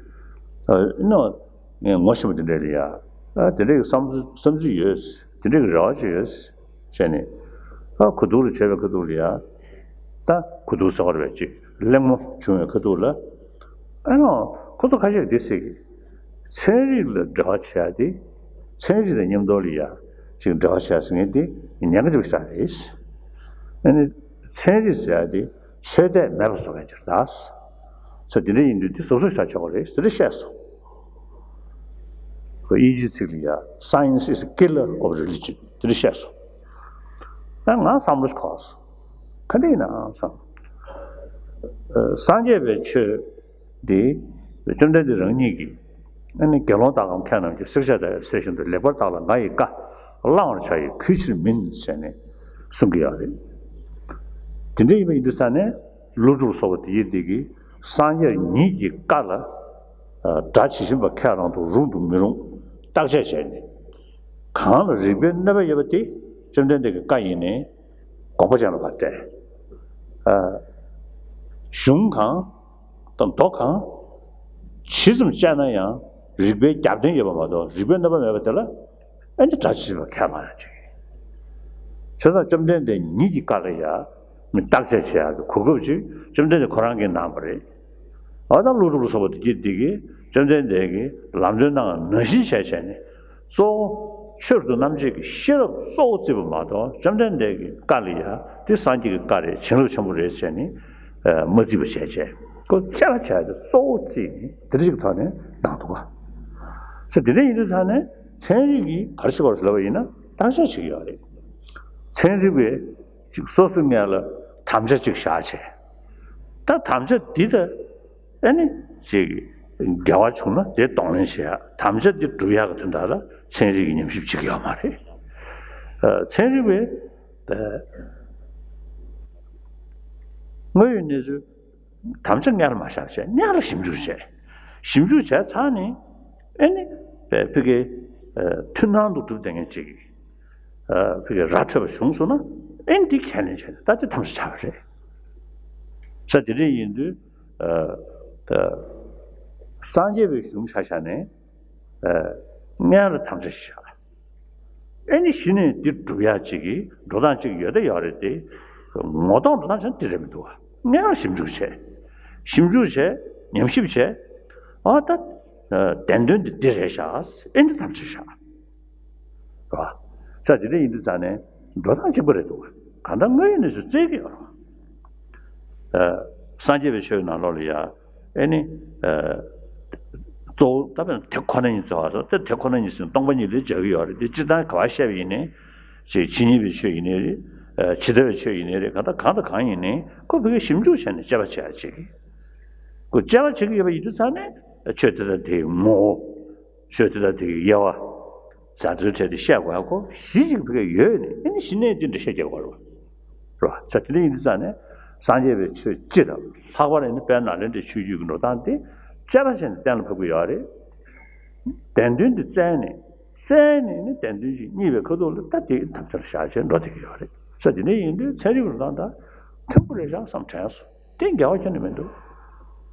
ཨ་ནི་ངས་ངོ་ཤེས་པ་དེ་འདྲས་ལ་ཡ། ཨ་དེ་འདྲས་ཀྱི་བསམ་ཚུལ་བསམ་ཚུལ་ཡོད། དེ་འདྲས་ཀྱི་རེ་བ་ཅིག་ཡོད། བྱས་ནས། ཨ་གོ་བསྡུར་བྱས་པའི་ཁ་ཐུག་ལ་ཡ། ད་གོ་བསྡུར་ཟེར་བ་རེད་པ། ཅིག་གླེང་མོ་བྱུང་བའི་ཁ་ཐུག་ལ། ཨ་ནི་ཁོ་ཚོ་ཁ་ཤས་ཀྱིས་འདི་ཟེར་གི། ཚན་རིག་ལ་འབྲེལ་བ་བྱེད་ཡ་དེ། ཚན་རིག་དང་མཉམ་དུ་ལ་ཡ་ཅིག་འབྲེལ་བ་བྱས་ཟེར་མཁན་དེ་ཉེན་ཁ་ཆེན་པོ་ཞིག་རེད། ཨ་ནི་ཚན་རིག་ཟེར་ཡ་དེ་ཆོས་དད་མེད་པ་བཟོ་མཁན་ཅིག་རེད་ད། ས་དེ་འདྲ་ཡིན་དུས་དེ་ཟུར་ཟུར་བཞག་ཆོག་གི་རེད་ཟེར་བཤད་སོང་། ཁོ་དབྱིན་ཇིའི་ཚིག་ལ་ཡ། Science is a killer of religion། དེ་འདྲ་བཤད་སོང་། ཨ་ང་བསམ་བློ་ཞིག་འཁོར་སོང་། ག་འདྲ་ཡིན་ནའང་བསམ། ཨ་སངས་རྒྱས་པའི་ཆོས་འདི་བཅོམ་ལྡན་འདས་རང་ཉིད་ཀྱིས། ཨ་ནི་དགེ་སློང་དག་གམ་མཁས་རྣམས་ཀྱིས་བསྲེག་བཅད་དང་ཟེར་བཞིན་དུ་ལེགས་པར་བརྟགས་ལ་ང་ཡི་བཀའ་བླང་བར་བྱ་ཡི་གུས་ཕྱིར་མིན་ཟེར་ནས་གསུང་གི་ཡོད་རེད། དེ་འདྲ་ཡིན་པ་ཡིན་དུས་ཙང་ནས་ཀླུ་སྒྲུབ་སོགས་པ་དེ་ཡི་དེ་གིས་སངས་རྒྱས་ཉིད་ཀྱི་བཀའ་ལ་སྒྲ་ཇི་བཞིན་པ་ཁས་བླངས་དུ་རུང་དང་མི་རུང་བརྟག་དཔྱད་བྱས་ནས། གང་ལ་རིགས་པའི་གནོད་པ་ཡོད་པ་དེ་བཅོམ་ལྡན་འདས་ཀྱི་བཀའ་ཡིན་ནའི་དགོངས་པ་ཅན་ལ་བ་སྤྲད། གཞུང་གང་དང་མདོ་གང་ཇི་ཙམ་དཔྱད་ན་ཡང་རིགས་པའི་རྒྱབ་རྟེན་ཡོད་པ་མ་གཏོགས་རིགས་པའི་གནོད་པ་མེད་པ་དེ་ལ་ཨེ་འདི་སྒྲ་ཇི་བཞིན་པ་ཁས་བླངས་ཡང་ཅིག་བྱས་ཙང་བཅོམ་ལྡན་འདས་ཉིད་ཀྱི་བཀའ་ལ་ཡང་མི་བརྟག་དཔྱད་བྱེད་ཡག་གི་གོ་སྐབས་ཅིག་བཅོམ་ལྡན་འདས་ཁོ་རང་གིས་གནང་བ་རེད། འོ་ད་ཀླུ་སྒྲུབ་ལ་སོགས་པ་དེ་གྱིས་འདི་གིས་བཅོམ་ལྡན་འདས་ཀྱིས་ལམ་སྟོན་གནང་བ་ནང་བཞིན་བྱས་བྱས་ནས་གཙོ་བོ་ཆོས་རབ་ཏུ་རྣམ་འབྱེད་ཀྱི་ཤེས་རབ་གཙོ་བོ་བརྩིས་པ་མ་གཏོགས་བཅོམ་ལྡན་འདས་ཀྱི་བཀའ་ལ་ཡང་དེ་སངས་རྒྱས་ཀྱི་བཀའ་རེད་བྱིན་རླབས་ཆེན་པོ་རེད་བྱས་ནས་མ་བརྩིས་པ་བྱས་བྱས་ཁོ་དཔྱད་པ་བྱས་ཏེ་གཙོ་བོ་བརྩིས་ནས་དེ་འདྲ་ཞིག་གི་ཐོག་ནས་གནང་འདུག་ག་ས་དེ་འདྲ་ཡིན་དུས་ཙང་ནས་ཚན་རིག་གིས་ག་རེ་བྱེད་དགོས་རེད་ལབ་པ་ཡིན་ན་བརྟག་དཔྱད་བྱེད་ཀྱི་ཡོད་རེད། ཚན་རིག་པས་ཅིག་སོ་སོའི་སྔོན་ལ་དམ་བཅའ་ཅིག་བཞག་བྱས། ད་དམ་བཅའ་འདི་ད་ཨ་ནི་ཅིག་འགལ་བ་བྱུང་ན་དེ་གདོང་ལེན་བྱེད་ཡག་དམ་བཅའ་འདི་སྒྲུབ་ཡག་གི་དོན་དག་ལ་ཚན་རིག་གིས་ཉམས་ཞིབ་བྱེད་ཀྱི་ཡོད་མ་རེད། ཨ་ཚན་རིག་པས་ཨ་དངོས་ཡོད་གནས་ཚུལ་དམ་བཅའ་སྔོན་ལ་མ་བཞག་བྱས་སྔོན་ལ་ཞིབ་འཇུག་བྱས། ཞིབ་འཇུག་བྱས་ཚར་ནས་ཨ་ནི་ཕ་གི་ཨ་མཐུན་སྣང་དུ་གྲུབ་བསྡད་མཁན་ཅིག་ཨ་ཕ་གི་ར་འཕྲོད་པ་བྱུང་སོང་ན་ཨ་ནི་འདི་ཁས་ལེན་བྱས་ནས་ད་ལྟ་དམ་བཅའ་ཆགས་པ་རེད། ས་དེ་འདྲ་ཡིན་དུས་ཨ་ད་སངས་རྒྱས་པའི་གཞུང་ཆ་བཞག་ནས་ཨ་སྔོན་ལ་དམ་བཅའ་ཞིག་བཞག་ཨེ་ནི་གཞི་ནས་འདི་སྒྲུབ་ཡག་ཅིག་གི་འགྲོ་སྟངས་ཅིག་ཡོད་ད་ཡོད་རེད་དེ། ངོ་གདོང་འགྲོ་སྟངས་ཅན་འདི་རེད་མི་འདུག་བ། སྔོན་ལ་ཞིབ་འཇུག་བྱས། ཞིབ་འཇུག་བྱས། ཉམས་ཞིབ་བྱས། ཨ་ད། བདེན་དོན་འདི་འདི་རེད་ཤག་ཨེ་འདི་ཐམས་ཅད་ཤག་རེད་བ། ས་དེ་འདྲ་ཡིན་དུས་ཙང་ནས་འགྲོ་སྟངས་གཅིག་པ་རེད་འདུག་བ། གང་ལྟར་དངོས་ཡོད་གནས་ཚུལ་བཙལ་གྱི་ཡོད་རེད་བ། སངས་རྒྱས་པའི་ཆོས་ཀྱི་ནང་ལོགས་ལ་ཡ། ཨེ་ནི། གཙོ་བོ་ད་དཔེར་ན་དེ་ཁོ་ན་ཉིད་ཚོ་བ་སོ་དེ་དེ་ཁོ་ན་ཉིད་ཟེར་ན་སྟོང་པ་ཉིད་ལས་སྦྱར་གྱི་ཡོད་རེད་དེ་སྤྱིར་བཏང་ག་བ་བཤད་པ་ཡིན་ནའི། ཅིག་ཇི་སྙེད་པའི་ཆོས་ཡིན་ནའི་རེད། ཇི་ལྟ་བའི་ཆོས་ཡིན་ནའི་རེད་གང་ལྟར་གང་དང་གང་ཡིན་ནའི་ཁོ་བོད་སྐད་ཞིབ་འཇུག་བྱས་ནས་དཔྱད་པ་བྱེད་ཡ་བྱེད་ཀྱི། ཁོ་དཔྱད་པ་བྱེད་ཀྱི་ཡོད་པ་ཡིན་དུས་ཙང་ནས་ཆོས་དེ་དང་དེའི་ངོ་བོ། ཆོས་དེ་དག་དེ་གི་དབྱེ་བ། ཟ་འདྲེར་འཕྲད་དེ་བཤད་དགོས་ཡ་ཁོ་གཞི་གཅིག་བོད་སྐད་ཡོད་ནི་ཨེ་ནི་གཞི་ནས་དེ་འདྲ་བཤད་རྒྱག་དགོས་རེད་བ། རེད་བ། ས་དེ་འདྲ་ཡིན་དུས་ཙང་ནས་སངས་རྒྱས་པའི་ཆོས་སྤྱི་དང་ལྷག་པར་ཨེ་ནི་དཔལ་ནཱ་ལེནྡྲའི་ཆོས་བརྒྱུད་ཀྱི་འགྲོ་སྟངས་དེ་དཔྱད་པ་བྱས་ནས་གཏན་ལ་ཕབ་ཀྱི་ཡོད་རེད། བདེན་དོན་དེ་བཙལ་ནས་བཙལ་ནས་ནི་བདེན་དོན་ཅིག་རྙེད་པའི་ཁ་ཐུག་ལ་ད་དེ་དམ་བཅའ་ལ་བཞག་བྱས་འགྲོ་བསྡད་ཀྱི་ཡོད་རེད། ས་དེ་འདྲ་ཡིན་དུས་ཚན་རིག་གི་འགྲོ་སྟངས་དང་མཐུན་པོ་རེད་བཞག་བསམ་དྲན་སོང་། དེ་འགལ་བ་ཁྱོན་ནས་མི་འདུག་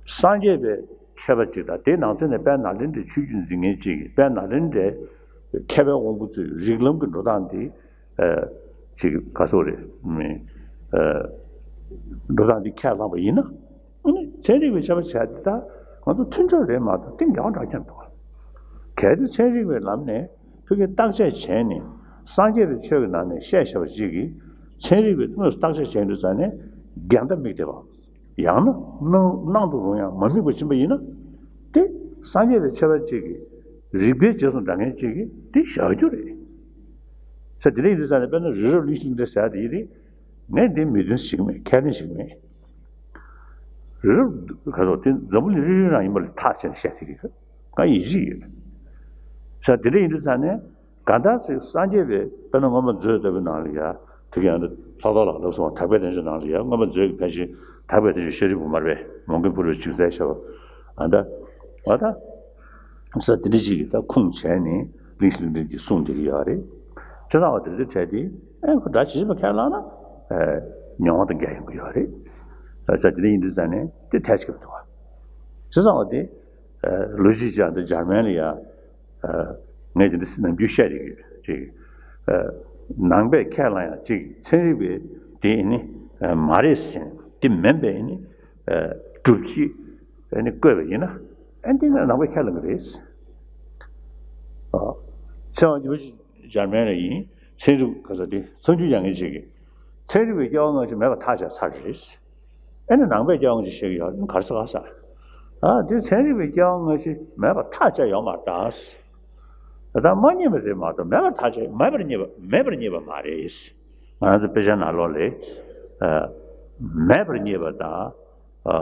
སངས་རྒྱས་པའི་ཆོས་པ་གཅིག་དང་དེའི་ནང་ཚན་ནས་དཔལ་ནཱ་ལེནྡྲའི་ཆོས་བརྒྱུད་འཛིན་མཁན་གཅིག་གིས་དཔལ་ནཱ་ལེནྡྲའི་མཁས་པའི་དབང་པོ་ཚོས་རིགས་ལམ་གྱི་འགྲོ་སྟངས་དེ་ཅིག་ག་སོག་རེད་མི་འགྲོ་སྟངས་དེ་ཁས་བླངས་པ་ཡིན་ན་ཨ་ནི་ཚན་རིག་པའི་ཆོས་པ་བྱས་དེ་དག་ང་ཚོ་མཐུན་ཕྱོགས་རེད་མ་གཏོགས་དེ་འགལ་བ་འདྲ་ཁྱོན་འདུག་གལ་ཏེ་ཚན་རིག་པའི་ལམ་ནས་ཕ་གི་བརྟག་དཔྱད་བྱས་ནས་སངས་རྒྱས་པའི་ཆོས་ཀྱི་ནང་ནས་བཤད་བཞག་པ་ཅིག་གིས་ཚན་རིག་པས་དངོས་སུ་བརྟག་དཔྱད་བྱས་ཡོང་དུས་ཙང་ནས་འགལ་ཟླ་དམིགས་བསྡད་པ། ཡང་ན་སྣང་སྣང་དུ་རུང་ཡང་མ་དམིགས་པ་ཕྱིན་པ་ཡིན་ན། དེ་སངས་རྒྱས་པའི་ཆོས་པ་གཅིག་གིས་རིགས་པའི་རྗེས་སུ་འབྲང་མཁན་གཅིག་གིས་དེ་བཞག་རྒྱུ་རེད། ས་དེ་འདྲ་ཡིན་དུས་ཙང་ནས་དཔེར་ན་རི་རབ་གླིང་བཞི་གླིང་ཕྲན་ཟེར་ཡ་དེ་ཡིན་རེད། ངས་འདི་མོས་མཐུན་ཞིག་མེད་ཁས་ལེན་ཞིག་མེད། རི་རབ་ག་ཚོད་དེ་འཛམ་བུ་གླིང་རིལ་རིལ་རང་ཡིན་པ་ལས་ཐག་བཅད་ནས་བཤད་བསྡད་ཀྱི་ཡོད། ང་ཡིད་ཆེས་ཡོད། ས་དེ་འདྲ་ཡིན་དུས་ཙང་ནས། གང་ལྟར་ཅིག་སངས་རྒྱས་པའི་དཔེར་ན་མངོན་པ་མཛོད་ལྟ་བུའི་ནང་ལ་ཡ་དེ་ག་ཡང་ལྷག་རྡོར་ལགས་ལབ་སོང་བ་དག་པའི་བསྟན་བཅོས་ནང་ལ་ཡ་མངོན་པ་མཛོད་ཀྱི་ཕན་ཆད་དག་པའི་བསྟན་བཅོས་ཤཱ་རིའི་བུ་མར་པས་མོའུ་འགལ་ཕུར་བུས་ཅིག་གསལ་བྱ་བ་ཨ་ད་ཨ་ད་ས་དེ་འདྲ་ཅིག་གིས་ད་ཁུངས་བྱས་ནས་གླིང་བཞི་གླིང་ཕྲན་གྱིས་གསུངས་བསྡད་ཀྱི་ཡོད་རེད། བྱས་ཙང་བ་དེ་ཚོའི་གྲས་དེ་ཨེ་ཁོ་འདྲ་ཇི་བཞིན་པ་ཁས་བླངས་ན་ཨེ་མྱོང་བ་དང་འགལ་ཡོང་གི་ཡོད་རེད། ས་དེ་འདྲ་ཡིན་དུས་ཙང་ནས་དེ་ཐད་ཆད་ཀྱི་མི་འདུག་བ། བྱས་ཙང་བ་དེ་ལོ་གཅིག་ཅར་འདི་འཇར་མན་ལ་ཡ། ངས་དེ་འདྲ་ནམ་རྒྱུན་བཤད་རེད་ཅིག་ནང་པས་ཁས་བླངས་ཡང་ཅིག་ཚན་རིག་པས་དེ་ཨེ་ནི་མ་རེད་ཟེར་དེ་མིན་པས་ཨེ་ནི་སྒྲུབ་བྱེད་ཨེ་ནི་བཀོད་པ་ཡིན་ན་ཨེ་འདི་ནི་ནང་པས་ཁས་བླངས་གི་རེད། ཚེ་དབང་རྒྱལ་པོ་འཇར་མན་ལ་ཡིན། ཚན་རིག་ག་ས་དེ་མཚམས་སྦྱོར་རྒྱག་མཁན་ཅིག་གིས། ཚན་རིག་པའི་སྐྱེ་བ་སྔ་ཕྱི་མེད་པར་ཐག་བཅད་ཚར་རེད། ཨེ་ནི་ནང་པའི་སྐྱེ་བ་སྔ་ཕྱི་བཤད་ཀྱི་ཡོད་རེད། ག་རེ་ཟེར་ག་ཟེར། ཨ་དེ་ཚན་རིག་པའི་སྐྱེ་བ་སྔ་ཕྱི་མེད་པར་ཐག་བཅད་ཡོད་མ་རེད་ད། ད་མ་རྙེད་པ་རེད་མ་གཏོགས་མེད་པར་ཐག་བཅད་མེད་པར་རྙེད་པ་མེད་པར་རྙེད་པ་མ་རེད། ང་རང་ཚོ་དཔེ་ཆ་ནང་ལོགས་ལ་ཨ་མེད་པར་རྙེད་པ་དང་། ཨ་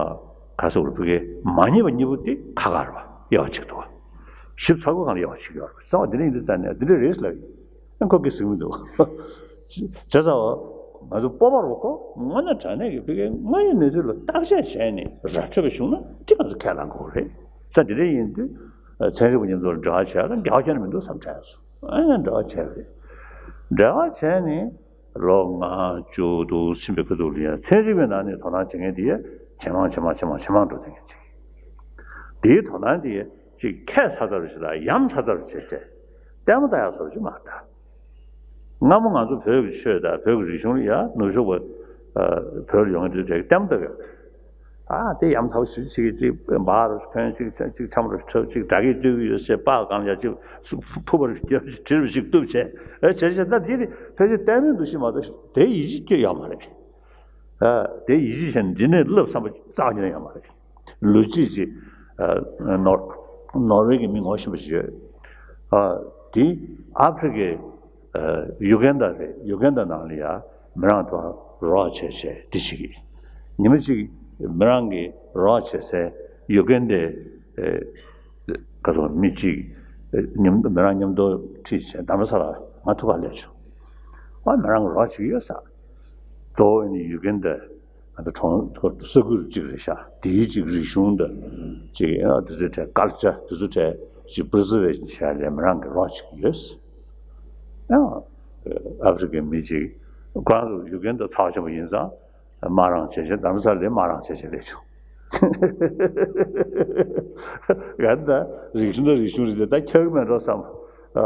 ག་ཟེར་བ་རེད། ཕ་གིའི་མ་རྙེད་པ་གཉིས་པོ་དེ་ཁ་ཁ་རེད་པ། དབྱེ་བ་ཕྱེ་གི་འདུག་པ། ཞིབ་ཚགས་པོ་སྒང་ལ་དབྱེ་བ་ཕྱེ་གི་ཡོད་རེད་པ། གསང་བ་འདི་ནས་ཡིན་དུས་ཙང་ནས་འདི་འདྲ་རེད་ལབ་ཡིན། ཨ་ཁོ་གིས་གཟིགས་མི་འདུག་པ། བྱས་ཙང་ང་ཚོ་སྤོབས་པ་རེད་པ། ཁོ་དངོས་གནས་དྲང་གནས་ཀྱི་ཕ་གིའི་དངོས་ཡོད་གནས་ཚུལ་ལ་བརྟག་དཔྱད་བྱས་ནས་ར་འཕྲོད་པ་བྱུང་ན་དེ་ང་ཚོ་ཁས་བླངས་དགོས་རེད། ས་དེ་འདྲ་ཡིན་དུས་ཚན་རིག་པ་མཉམ་དུ་འབྲེལ་བ་བྱས་ན་འགལ་བ་ཁྱོན་ནས་མི་འདུག་བསམ་དྲན་སོང་། ཨ་ནི་འབྲེལ་བ་བྱས་པ་རེད། འབྲེལ་བ་བྱས་ནས། ལོ་ལྔ་བཅུ་དྲུག་ཕྱིན་པའི་ཁ་ཐུག་ལ་ཡང་ཚན་རིག་པའི་ནང་ནས་དོ་སྣང་བྱེད་མཁན་དེ་ཇེ་མང་ཇེ་མང་ཇེ་མང་ཇེ་མང་འགྲོ་བསྡད་མཁན་ཅིག་དེའི་དོ་སྣང་དེ་ཅིག་ཁྱད་མཚར་མཚར་ཞིག་དང་ཡ་མཚར་མཚར་བྱས་བྱས་ལྟད་མོ་ལྟ་ཡག་བཟོ་ཞིག་མ་རེད་ད། སྔ་མོ་ང་ཚོ་བོད་ཀྱི་ཆོས་དང་བོད་ཀྱི་རིག་གཞུང་ལ་ཡང་ནུབ་ཕྱོགས་པ་བོད་ལ་ཡོང་མཁན་དེ་ལྟད་མོ་ལྟ་གི་ཡོད་རེད། ཨ་དེ་ཡ་མཚར་ཞིག་ཅིག་ཅིག་འབག་རུ་ཁོན་ཅིག་ཅིག་ཆམ་རུ་ཁྲབ་ཅིག་དགྲ་བགེགས་བཏུལ་གི་ཡོད་ཟེར་པགས་གང་ཡ་ཅིག་ཕུ་བ་རུ་རྒྱབ་ཅིག་གྲི་རུ་ཅིག་གཏུབ་བྱས། ཨེ་བྱས་བྱས་ད་དེ་དེ་ཕལ་ཆེར་ལྟད་མོའི་འདུ་ཤེས་མ་གཏོགས་དེ་ཡིད་ཆེས་སྐྱེ་ཡོད་མ་རེད། ཨ་དེ་ཡིད་ཆེས་བྱས་ནས་འདི་ནས་བསླབ་བསམ་པ་རྩ་བ་ཉིད་ནས་ཡོད་མ་རེད། ལོ་གཅིག་ཅིག་ཨ་ནོར་ནོར་ཝེ་གི་མི་ངོ་ཤེས་པ་ཞིག་ཡོད། ཨ་དེ་ཨ་ཧྥེ་རི་ཁའི་ཨ་ཡུ་གན་ཌ་རེད། ཡུ་གན་ཌ་ནང་ལ་ཡ་མི་རང་དང་རོགས་བྱས་བྱས་འདི་བྱེད་ཀྱི། ཉི་མ་གཅིག་མི་རང་གི་རོགས་བྱེད་སའི་ཡུ་གན་ཌའི་ཨ་ག་ཚོད་མི་གཅིག་ཨ་མཉམ་མི་རང་མཉམ་དུ་ཁྲིད་བྱས་རྡ་རམ་ས་ལ་ང་ཐུག་ག་སླེབས་བྱུང་། ཨ་མི་རང་གི་རོགས་བྱེད་ཀྱི་ཡོད་ས། གཙོ་བོ་ནི་ཡུ་གན་ཌ་ང་ཚོ་གྲོང་ས་ཁུལ་གཅིག་རེད་ཤག་དེའི་གཅིག་རིག་གཞུང་དང་གཅིག་ཨ་དེ་ཚོའི་གྲས་ཀལ་ཅར་དེ་ཚོའི་གྲས་གཅིག་པི་རི་ཛར་ཝེ་ཤན་བྱས་ལས་མི་རང་གི་རོགས་བྱེད་ཀྱི་ཡོད། ཡང་ཨ་ཧྥེ་རི་ཁའི་མི་གཅིག་ཁོ་རང་ཚོ་ཡུ་གན་ཌ་ཚ་བ་ཆེན་པོ་ཡིན་ཙང་དམག་རང་བྱས་བྱས་རྡ་རམ་ས་ལ་དམག་རང་བྱས་བྱས་སླེབས་བྱུང་། ཡ་ད་རིག་གཞུང་ད་རིག་གཞུང་རེད་དེ་ད་ཁྱབ་ཀྱི་མེད་འགྲོ་བསམ། ཨ་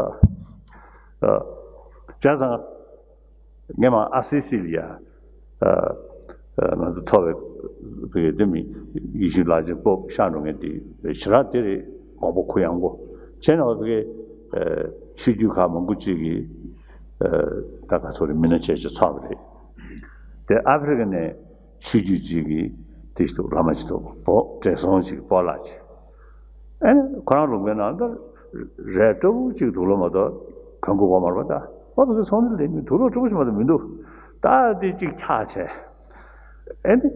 ཨ་བྱས་ཙང་། ངས་མ་ཨ་སི་སི་ལ་ཡ། ཨ་ཨ་ང་ཚོ་ཐོབ་པའི་བོད་ཀྱི་འདི་མི་ཡིད་བཞིན་ལག་ཅིག་སྤོབས་ཤག་འགྲོ་མཁན་དེ་ཞེ་དྲག་དེ་རེད། དགོངས་པ་གུ་ཡངས་པོ་བྱས་ནས་བོད་ཀྱི་ཨ་ཆོས་བརྒྱུད་ཁག་མང་པོ་ཅིག་གིས་ཨ་ད་ག་ཚོད་རེད། མི་སྣ་བྱས་བྱས་ཚོགས་པ་རེད། དེ་ཨ་ཧྥེ་རི་ཁ་ནས་ཆོས་བརྒྱུད་ཅིག་གིས་དེ་ཞིག་ཏུ་བླ་མ་ཅིག་ཏུ་བོ་བགྲེས་སོང་ཅིག་སྤོ་ལགས་ཅིག་ཨེ་ནི་ཁོ་རང་ལུང་པའི་ནང་ད་རས་སྤྲ་བོ་གཅིག་འདུག་ལོ་མ་གཏོགས་གོན་དགོས་གོ་མ་རེད་པ། ད་ཨོ་བོད་ཀྱི་ཚོང་འདུ་ལས་མི་འདུག་ལོ་སྤྲ་བོ་ཞིག་མ་གཏོགས་མི་འདུག་ད་དེ་གཅིག་འཁྱག་བྱས། ཨེ་ནི་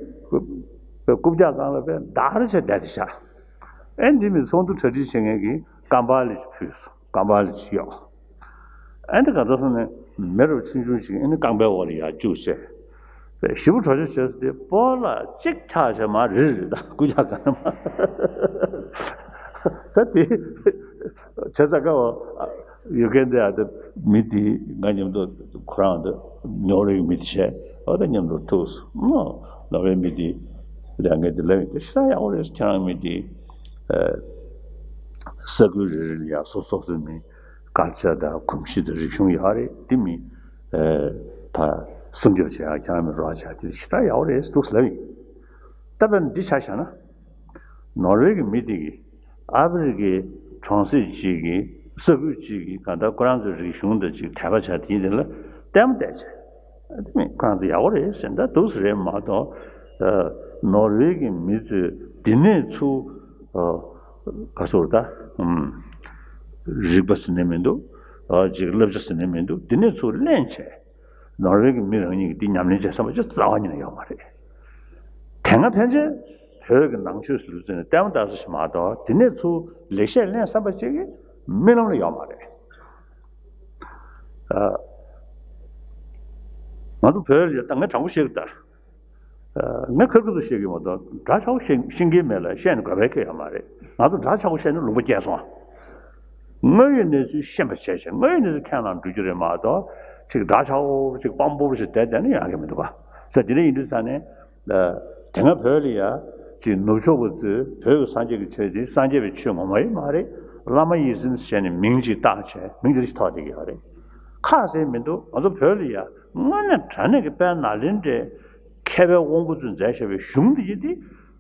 རྐུབ་བཀྱག་སྒང་ལ་པས་འདར་བྱས་བསྡད་དེ་ཤག་ཨེ་འདི་མི་ཚོགས་འདུ་གྲ་སྒྲིག་བྱེད་མཁན་གྱིས་ཀམ་པ་ལི་ཅིག་ཕུལ་སོང་། ཀམ་པ་ལི་ཅིག་གཡོགས། ཨེ་འདི་ག་ཚོད་སོང་ནས་མེ་རབ་ཆུང་ཆུང་ཞིག་ཨེ་ནི་རྐང་པའི་འོག་ལ་ཡར་བཅུག་བྱས། ཞིབ་པོ་གྲོས་ཆོད་བྱས་སོང་དེ་སྤོ་ལགས་གཅིག་འཁྱག་བྱས་མ་རེད་རེད། ད་རྐུབ་བཀྱག་སྒང་ལ་མ། ད་དེ་བྱས་ཙང་ཀ་བ་ཡུ་གེ་འདི་ཨ་ད་མི་དེ་ང་མཉམ་དུ་ཁོ་རང་ད་ནོར་ཝེ་གི་མི་དེ་བྱས་ཨ་ད་མཉམ་དུ་ཐུག་སོང་། ནོར་ཝེ་མི་དེ་ལས་ངས་དེ་ལབ་ཡིན། དེ་ཞེ་དྲག་ཡག་པོ་རེད། ཁྱེད་རང་མི་དེ་ཨ་ས་ཁུལ་རེ་རེ་ལ་ཡ་སོ་སོ་སོའི་མི་ཀལ་ཅར་དང་གོམས་གཤིས་དང་རིག་གཞུང་ཡག་རེད། དེ་མི་ཨ་ད་སྲུང་སྐྱོབ་བྱེད་ཡག་ཁྱེད་རང་མི་རོགས་བྱེད་ཡག་དེ་ཞེ་དྲག་ཡག་པོ་རེད་འདུག་ལབ་ཡིན། ད་དཔེར་ན་འདི་ཆ་བཞག་ན། ནོར་ཝེ་གི་མི་དེ་གིས་ཨ་ཧྥེ་རི་ཁའི་གྲོང་གསེབ་ཅིག་གི་ས་ཁུལ་ཅིག་གི་གང་ལྟར་ཁོ་རང་ཚོའི་རིག་གཞུང་དང་ཅིག་དད་པ་བྱ་དེ་དེ་ལ་ལྟད་མོ་བལྟས་བྱས། དེ་མིན་ཁོ་རང་ཚོ་ཡག་པོ་རེད་ཟེར་ད་འདུག་སེ་རེད་མ་གཏོགས། ནོར་ཝེ་གི་མི་ཚོས་འདི་ནས་ཚུར་ག་ཚོད་ད་རིག་པ་ཟེར་ནས་མི་འདུག་ཅིག་བསླབ་བྱ་ཟེར་ནས་མི་འདུག་འདི་ནས་ཚུར་ལེན་བྱས། ནོར་ཝེ་གི་མི་རང་ཉིད་ཀྱིས་འདི་ཉམས་ལེན་བྱེད་བསམ་པ་ཅིག་རྩ་བ་ཉིད་ནས་ཡོད་མ་རེད། དེ་སྔ་ཕན་ཆད་བོད་ཀྱི་ནང་ཆོས་སུ་ལུས་ཚེ་ནས་ལྟད་མོ་ལྟ་ས་ཞིག་མ་གཏོགས་དེ་ནས་ཚུར་ལེགས་བཤད་ལེན་བསམ་པ་ཅིག་གི་རྨི་ལམ་ལ་ཡོད་མ་རེད། ཨ། ང་ཚོ་བོད་ལ་ཡོད་ད་ངས་དྲང་པོ་བཤད་གི་ད། ཨ། ངས་ཁེར་ཁེར་དུ་བཤད་གི་མ་གཏོགས་འདྲ་ཆགས་པོ་བཤད་ཤེས་ཀྱི་མེད་ལ་བཤད་ནས་དགོས་པའི་ཁེ་ཡོད་མ་རེད། ང་ཚོ་འདྲ་ཆགས་པོ་བཤད་ནས་ལུང་པ་བསྐྱལ་སོང་། དངོས་ཡོད་གནས་ཚུལ་ཤེས་པ་བྱས་བྱས་དངོས་ཡོད་གནས་ཚུལ་ཁས་བླངས་འགྲོ་རྒྱུ་རེད་མ་གཏོགས་ཅིག་འདྲ་ཆགས་པོ་ཅིག་དཔང་པོ་ཞིག་བསྡད་བསྡད་ན་ཡག་གི་མི་འདུག་ག་ས་དེ་འདྲ་ཡིན་དུས་ཙང་ནས། དེ་སྔ་བོད་ལ་ཡ་ཅིག་ནུབ་ཕྱོགས་པ་ཚོས་བོད་ཀྱི་སངས་རྒྱས་ཀྱི་ཆོས་དེ་སངས་རྒྱས་པའི་ཆོས་ངོ་མ་ཡིན་མ་རེད། བླ་མ་ཡིད་བཞིན་ཟེར་ནས་མིང་ཅིག་བཏགས་བྱས་མིང་དེ་འདྲ་ཞིག་ཐོགས་བསྡད་ཀྱི་ཡོད་རེད། ཁ་གསལ་མི་འདུག་ང་ཚོ་བོད་ལ་ཡ་དངོས་གནས་དྲང་གནས་ཀྱི་དཔལ་ནཱ་ལེནྡྲའི་མཁས་པའི་དབང་པོ་ཚོས་མཛད་བཞག་པའི་གཞུང་འདི་ཡིན་ཏེ།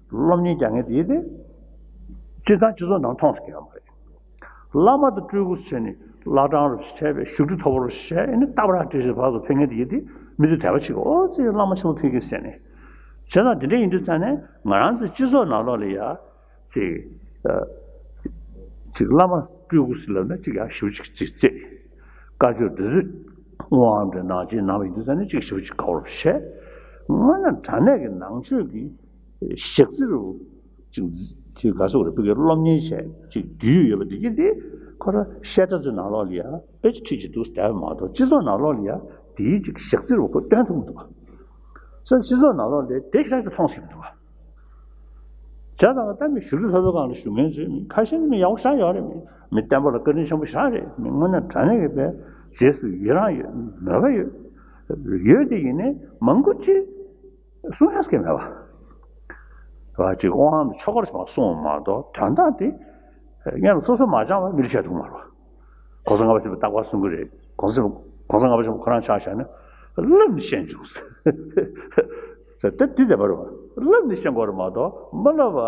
སློབ་གཉེར་རྒྱག་མཁན་དེ་ཡིན་ཏེ། སྤྱིར་བཏང་སྤྱི་ཚོགས་ནང་མཐོང་ས་གི་ཡོད་མ་རེད། བླ་མ་དང་སྤྲུལ་སྐུ་བྱས་ནས་ བླ་བྲང་རུ་ཞིག་བྱས་པའི་བཞུགས་ཁྲི་མཐོ་པོ་རུ་ཞིག་བྱས། ཨེ་ནི་རྟ་བར་སྤྲད་ཞིག་ཕར་ཚུར་ཕེབས་མཁན་དེ་ཡིན་དེ་མི་ཚོས་དད་པ་བྱེད་ཀྱི། ཨོ་ཙི་བླ་མ་ཆེན་པོ་ཕེབས་ཀྱིན་ཟེར་ནས། བྱས་ཙང་དེ་འདྲ་ཡིན་དུས་ཙང་ནས་ང་རང་ཚོའི་སྤྱི་ཚོགས་ནང་ལོགས་ལ་ཡ། ཅིག་ཨ། ཅིག་བླ་མ་སྤྲུལ་སྐུ་ཟེར་ལབ་ན་ཅིག་ཡང་ཞེ་པོ་ཅིག་ཅིག་བརྩེ། བཀའ་ཆོས་འདི་ཚོ་དབང་འདྲ་ནང་ཆེན་ནང་བ་ཡིན་དུས་ཙང་ནས་ཅིག་ཞེ་པོ་ཅིག་དགའ་བོ་བྱས། དངོས་གནས་དྲང་གནས་ཀྱི་ནང་ཆོས་ཀྱི་ཞག་རྩི་རུ་ཅིག་ཅིག་ག་སོགས་རེ་བོད་ཀྱི་སློབ་གཉེར་བྱས་ཅིག་རྒྱུས་ཡོད་པ་འདི་གྱིས་དེ་ཁོ་ར་བཤད་གྲྭ་ཚོའི་ནང་ལོགས་ལ་ཡ་དཔེ་ཅིག་ཁྲིད་ཅིག་འདུག་བསྡད་པ་མ་གཏོགས་སྤྱི་ཚོགས་ནང་ལོགས་ལ་ཡ་དེའི་ཅིག་ཞག་རྩི་རུ་ཁོ་སྟོན་ཐུབ་མི་འདུག་བ། སྤྱི་ཚོགས་ནང་ལོགས་ལ་དེ་ཞག་ཅིག་མཐོང་སྲིད་མི་འདུག་བ། བྱས་ཙང་ད་མི་བཞུགས་ཁྲི་མཐོ་པོའི་སྒང་ལ་བཞུགས་མཁན་ཚོས་མི་ཁ་ཤས་ནི་མི་ཡག་པོ་ཞེ་དྲག་ཡོད་རེད། མི་མི་བསྟན་པ་ལ་བཀའ་དྲིན་ཆེན་པོ་ཞེ་དྲག་རེད། མི་དངོས་གནས་དྲང་གནས་ཀྱི་དཔེ་རྗེས་སུ་ཡི་རང་ཡོད། མོས་པ་ཡོད། ཡོད་དེ་ཡིན་ནའི་མང་པོ་ཅིག་གསུང་ཡག་གི་མེད་པ། བ་ཅིག་དབང་ཆོས་སྐོར་ཞིག་མ་གསུངས་མ་གཏོགས་དོན་དག་དེ་སྔོན་ལ་སོ་སོ་མ་སྦྱངས་པ་མི་ལ་བཤད་ཐུབ་མ་རེད་བ། གོང་ས་ལྔ་པ་ཆེན་པོས་རྟག་པར་གསུང་གི་རེད། གོང་ས་གོང་ས་ལྔ་པ་ཆེན་པོ་ཁོ་རང་ཆ་བཞག་ན་བསླབས་ནས་ཤེས་བྱུང་ཟེར། ད་འདི་བདེན་པ་རེད་བ། བསླབས་ནས་ཤེས་དགོས་རེད་མ་གཏོགས་མ་བསླབས་པ་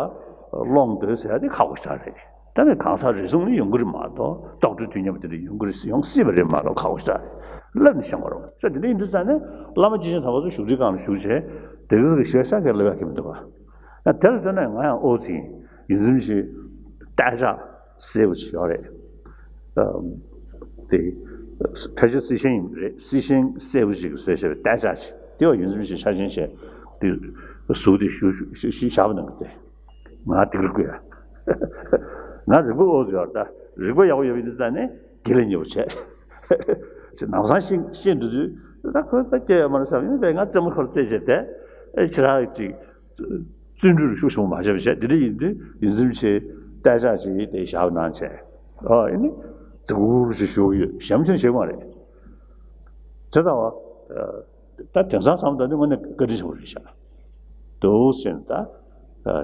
སློང་འདོད་ཟེར་ཡ་དེ་ཁག་པོ་ཞེ་དྲག་རེད། ད་ནི་གང་ཟག་རེ་ཟུང་ལ་ཡོང་གི་རེད་མ་གཏོགས་རྟོགས་གྲོལ་དུས་མཉམ་པ་དེ་འདྲ་ཡོང་གི་རེད་ཟེར་ཡོང་སྲིད་པ་རེད་མ་གཏོགས་ཁག་པོ་ཞེ་དྲག་རེད། བསླབས་ནས་ཤེས་དགོས་རེད་བ། ས་དེ་འདྲ་ཡིན་དུས་ཙང་ནས་བླ་མ་སྐྱེས་ཆེན་དམ་པ་ཚོ་བཞུགས་ཁྲིའི་སྒང་ལ་བཞུགས་བྱས་དེ་ག་ཟིག་གི་ཞལ་ཤག་གིས་བསླབ་ཡག་གི་མི་འདུག་ག་ཨ། དེར་ལྟོས་ན་ང་ཡང་ཨོ་ཙི་ཡིན་ཡིན་ཙམ་ཞིག་སྟག་ཅག་སེར་པོ་ཅིག་ཡོད་རེད། ཨ། དེ་ཕལ་ཆེར་སེར་ཤིང་ཡིན་པ་རེད། སེར་ཤིང་སེར་པོ་ཅིག་གིས་བཟོས་བྱས་པའི་སྟག་ཅག་ཅིག་དེ་བ་ཡིན་ཙམ་ཞིག་ཆ་ཆེན་བྱས་དེ་གཟུགས་དེ་ཞུ་ཞུ་ཞུ་ཞུ་བཞག་པ་ནང་གི་དེ་ང་དེ་གར་བཀོད་ཡ། ང་རིག་པ་ཨོ་ཙི་ཡོད་རེད། ད་རིག་པ་ཡག་པོ་ཡོད་པ་ཡིན་ཙང་ནས་དགེ་ལས་གཉེར་བ་བྱས། ཅིག་ནམ་སང་ཤེས་ཤེས་འགྲོ་དུས་ད་ཁོ་ད་སྐྱེ་ཡོད་མ་རེད་བསམ། ཡིན་པས་ང་རྩེད་མོ་ཁོར་རྩེད་བྱས་ཏེ་ཨེ་ཁྱེད་རང་ཅིག་བརྩོན་འགྲུས་ཤུགས་ཆེན་པོ་མ་བྱས་པ་བྱས། དེ་འདྲ་ཡིན་དུས་ཡིན་ཙམ་ཞིག་སྟག་ཅག་ཅིག་དེ་བཞག་གནང་བྱས། ཨོ་ཨེ་ནི་རྫི་གུར་ཞིག་བཞུགས་ཡོད། ཞེ་མ་ཆེན་བྱེད་མ་རེད། དེ་ལྟ་བ། ད་དེང་སང་བསམ་ད་ནི་དངོས་གནས་བཀའ་དྲིན་ཆེན་པོ་རེད་ཤག་འདུག་ཟེར་ནས་ད།